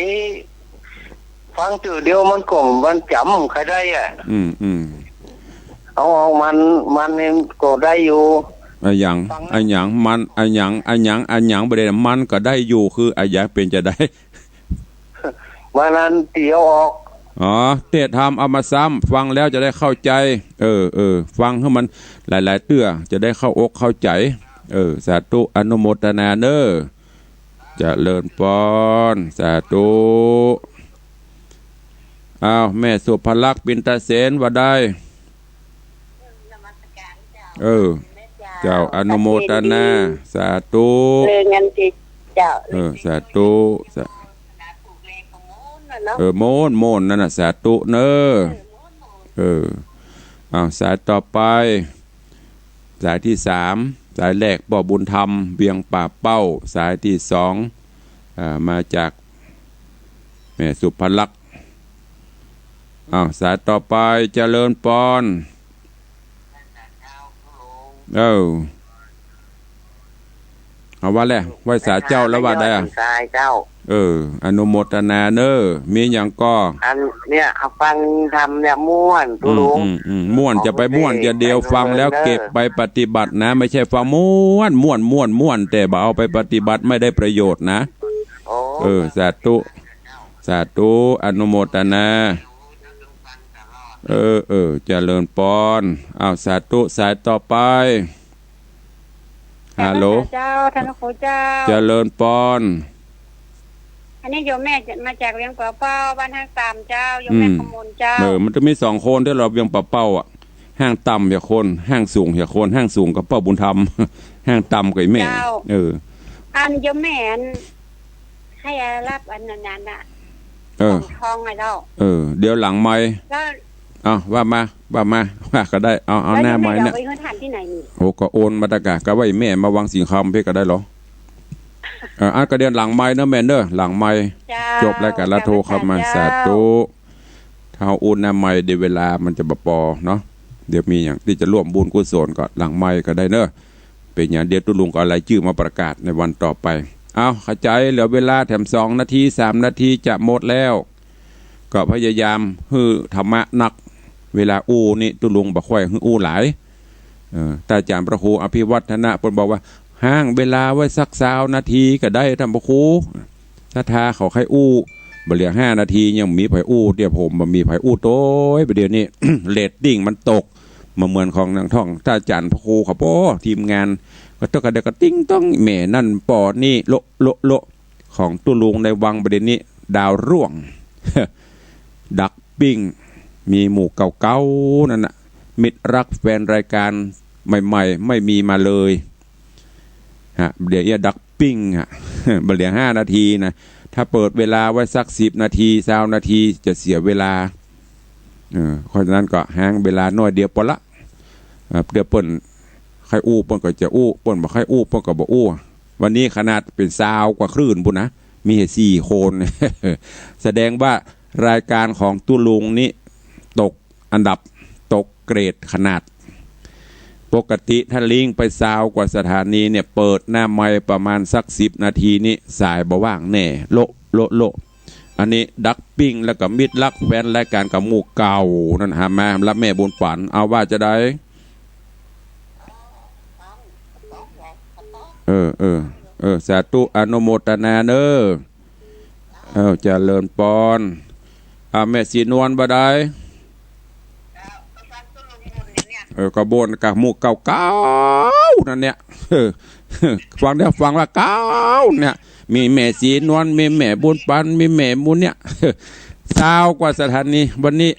ฟังเตื้อเดียวมันก็ มันจ๋ำใค่ได้อะ อืม อืม เอา เอา มัน มันนี่ก็ได้อยู่ อะหยัง ฟัง อะหยัง มัน อะหยัง อะหยัง อะหยัง บ่ได้ มันก็ได้อยู่ คืออะหยัง เป๋นจาใด มันอันเตียวออก อ๋อ เทศน์ธรรมเอามาซ้ำ ฟังแล้วจะได้เข้าใจ๋ เออ เออ ฟังหื้อมันหลายๆ เตื้อ จะได้เข้าอกเข้าใจ๋ เออ สาธุ อนุโมตนาเน้อ เจริญปอน สาธุ อ้าว แม่สุภลักษณ์ ปินตะเสน ว่าได้ เออ เจ้า อนุโมตนา สาธุ เออ งั้นสิเจ้า เออ สาธุ สา เออ โมน โมน นั่นน่ะ สาธุเน้อ เออ เอา สายต่อไป สายตี้สาม สายแรกป้อบุญธรรม เวียงป่าเป้า สายตี้สอง อ่า มาจากแม่สุภลักษณ์ อ้าว สายต่อไป เจริญปอน เออ เอาว่าแหละ ไหว้สาเจ้าแล้วว่าได้อะ สายเจ้า เออ อนุโมตนาเน้อ มีหยังก่อ อันเนี่ย ฟังธรรมเนี่ยม่วน ตุ๊ลุง อืม อืม อืม ม่วน จะไปม่วนจาเดียว ฟังแล้วเก็บไปปฏิบัตินะ ไม่ใช่ฟังม่วน ม่วน ม่วน ม่วน แต่บ่เอาไปปฏิบัติไม่ได้ประโยชน์นะ โอ้ เออ สาธุ สาธุ อนุโมตนา เออ เออ เจริญปอน อ้าว สาธุ สายต่อไป ฮัลโหล เจ้า ท่านครูเจ้า เจริญปอน อันนี้โยมแม่มาจากเวียงป่าเป้า บ้านห้างต่ำเจ้า โยมแม่ อืม ขมูลเจ้า เออ มันจะมีสองคนตี้เฮาเวียงป่าเป้าอะ ห้างต่ำเหียคน ห้างสูงเหียคน ห้างสูงก็ป้อบุญธรรม ห้างต่ำก็อีแม่ เจ้า เออ อันโยมแม่อัน ให้รับอันนั้นน่ะ เออ ของทองไงเจ้า เออ เดี๋ยวหลังไมค์ แล้ว อ้าว ว่ามา ว่ามา ว่าก็ได้ เอา เอา แล้ว หน้าไมค์เนี่ย โยมแม่จะเอาไปให้ท่านตี้ไหนนี่ โอ้ ก็โอนมาตะกะ ก็ว่าอีแม่มาวังสิงห์คำเพ่นก็ได้เหรอ เออ อ่ะ ก็เดี๋ยวหลังไมค์เน้อแม่เน้อ หลังไมค์ เจ้า จบรายก๋านแล้วโทรเข้ามา เจ้า สาธุ ถ้าโอนหน้าไมค์เดี๋ยวเวลามันจะบ่ปอเนาะ เดี๋ยวมีหยังตี้จะร่วมบุญกุศลก็หลังไมค์ก็ได้เน้อ เป๋นหยังเดี๋ยวตุ๊ลุงก็เอารายจื้อมาประกาศในวันต่อไป เอา เข้าใจ๋ เหลือเวลาแถมสองนาที สามนาทีจะหมดแล้ว ก็พยายามหื้อธรรมะนัก เวลาอู้นี่ตุ๊ลุงบ่ค่อยหื้ออู้หลาย เออ ต้านอาจ๋ารย์พระครูอภิวัฒนะเปิ้นบอกว่า ห้างเวลาไว้สักซาวนาทีก็ได้ต้านพระครู ศรัทธาเขาใค่อู้ บ่เหลือห้านาทียังมีใผอู้ เดี๋ยวผมบ่มีใผอู้โตย บ่าเดี่ยวนี้ เรตติ้งมันตก บ่เหมือนของนางท่อง ต้านอาจ๋ารย์พระครูเขา โอ้ ทีมงาน ก็ต้องกระเดะกระติ้งต้อง แหมนั่นปอนี่ โละ โละ โละ ของตุ๊ลุงในวังบ่าเดี่ยวนี้ ดาวร่วง ดักปิ้ง มีหมู่เก่าๆ นั่นน่ะ มิตรรักแฟนรายการใหม่ๆ ไม่มีมาเลย ฮะ เดี๋ยวเอี้ยดักปิ้งฮะ บ่เหลือห้านาทีนะ ถ้าเปิดเวลาไว้สักสิบนาที ซาวนาทีจะเสียเวลา เออ เพราะฉะนั้นก็ห้างเวลาน้อยเดียวปอละ เออ เดี๋ยวเปิ้นใค่อู้เปิ้นก็จะอู้ เปิ้นบ่ใค่อู้เปิ้นก็บ่อู้ วันนี้ขนาดเป๋นซาวกว่าคลื่นปู้นนะ มีแค่สี่คน แสดงว่ารายการของตุ๊ลุงนี่ตกอันดับ ตกเกรดขนาด ปกติถ้าลิงก์ไปซาวกว่าสถานีเนี่ย เปิดหน้าไมค์ประมาณสักสิบนาทีนี่สายบ่ว่างแน่ โละ โละ โละ อันนี้ดักปิ้งแล้วก็มิตรรักแฟนรายการกับหมู่เก่านั่น หามารับแม่บุญปั๋น เอาว่าจาใด เออ เออ เออ สาธุ อนุโมตนาเน้อ เออ เจริญปอน อ่า แม่ศรีนวลบ่าใด เออ ก็บ่นกับหมู่เก่าๆ นั่นเนี่ย เออ ฟังเด้อ ฟังละเก่าเนี่ย มีแม่ศรีนวล มีแม่บุญปั๋น มีแม่หมู่เนี่ย ซาวกว่าสถานี วันนี้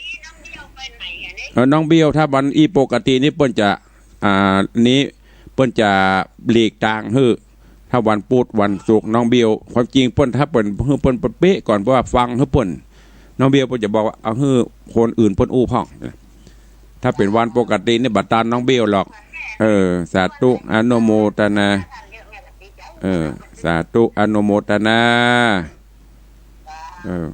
เออ น้องเบี้ยว ถ้าวันอี้ปกตินี่เปิ้นจะ อ่า นี้เปิ้นจะหลีกตางหื้อ ถ้าวันปุธ วันศุกร์ น้องเบี้ยว ความจริงเปิ้น ถ้าเปิ้น หื้อเปิ้นเป๊ะก่อน เพราะว่าฟังหื้อเปิ้น น้องเบี้ยวเปิ้นจะบอกว่า เอาหื้อคนอื่นเปิ้นอู้พ่อง ถ้าเป๋นวันปกตินี่บ่ตานน้องเบี้ยวหรอก เออ สาธุ อนุโมตนา เออ สาธุ อนุโมตนา เออ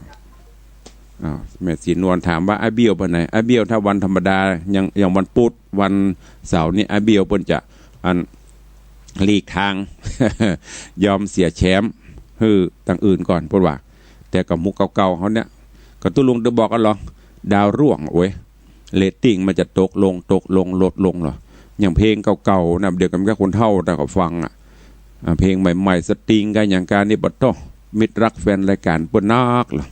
อ้าว แม่ศรีนวลถามว่า อ้ายเบี้ยวไปไหน อ้ายเบี้ยวถ้าวันธรรมดา อย่าง อย่างวันพุธ วันเสาร์นี่ อ้ายเบี้ยวเปิ้นจะ อัน หลีกตาง ยอมเสียแชมป์ หื้อตังอื่นก่อน เปิ้นว่า แต่กับหมู่เก่าๆ เฮาเนี่ย ก็ตุ๊ลุงได้บอกกั๋นหรอ ดาวร่วง โอ้ย เรตติ้งมันจะตกลง ตกลง ลดลงเหรอ อย่างเพลงเก่าๆ นะ เดี๋ยวก็มีแต่คนเฒ่าแต่ก็ฟังอะ อ่า เพลงใหม่ๆ สตริงกันอย่างการนี่ปะโต้ มิตรรักแฟนรายการเปิ้นนักเหรอ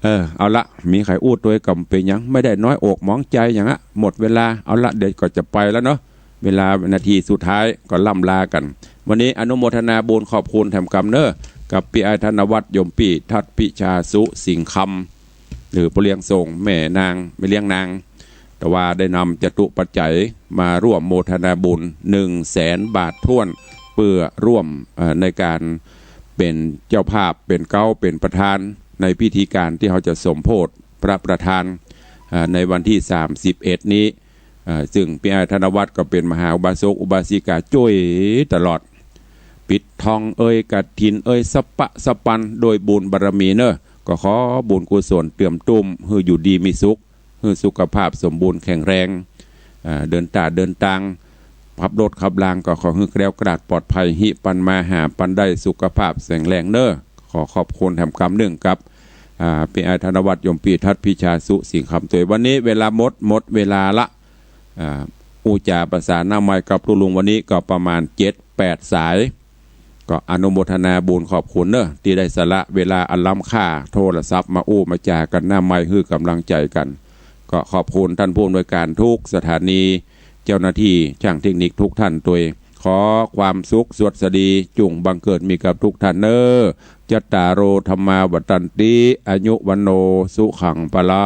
เออ เอาละ มีใผอู้ตวยก็บ่เป๋นหยัง ไม่ได้น้อยอกหมองใจ๋หยังอะ หมดเวลา เอาละ เดี๋ยวก็จะไปแล้วเนาะ เวลานาทีสุดท้ายก็ล่ำลากั๋น วันนี้อนุโมทนาบุญขอบคุณแถมกำเน้อ กับปี้อ้ายธนวัฒน์ ยมปี้ ทัดพิชา สุสิงห์คำ หรือป้อเลี้ยงส่งแม่นาง แม่เลี้ยงนาง แต่ว่าได้นำจตุปัจจัยมาร่วมโมทนาบุญ หนึ่งแสนบาทถ้วน เปื้อร่วม เอ่อ ในก๋านเป๋นเจ้าภาพ เป๋นเก๊า เป๋นประธาน ในพิธีก๋านตี้เฮาจะสมโภชพระประธาน เอ่อ ในวันตี้สามสิบเอ็ดนี้ เอ่อ ซึ่งปี้อ้ายธนวัฒน์ก็เป๋นมหาอุบาสกอุบาสิกาจ้วยตลอด ปิดทองเอย กฐินเอย สะปะสะปัน โดยบุญบารมีเน้อ ก็ขอบุญกุศลเตื้อมตุ้ม หื้ออยู่ดีมีสุข หื้อสุขภาพสมบูรณ์แข็งแรง เอ่อ เดินต้าเดินตาง ขับรถขับลางก็ขอหื้อแคล้วคลาดปลอดภัย หิปันมาหาปันได้สุขภาพแข็งแรงเน้อ ขอขอบคุณแถมกำนึ่งกับ อ่า ปี้อ้ายธนวัฒน์ ยมปี้ ทัดพิชา สุสิงห์คำ ตวย วันนี้เวลาหมด หมดเวลาละ อ่า อู้จ๋าภาษาหน้าไมค์กับตุ๊ลุงวันนี้ก็ประมาณเจ็ดแปดสาย ก็อนุโมทนาบุญขอบคุณเน้อ ตี้ได้สละเวลาอันล้ำค่าโทรศัพท์มาอู้มาจ๋ากั๋นหน้าไมค์หื้อก๋ำลังใจ๋กั๋น ก็ขอบคุณต้านผู้อำนวยก๋านกู้สถานี เจ้าหน้าตี้จ้างเทคนิคกู้ต้านตวย ขอความสุขสวัสดีจุ่งบังเกิดมีกับกู้ต้านเน้อ จัตตาโร ธัมมา วัฑฒันติ อายุ วัณโณ สุขัง พลัง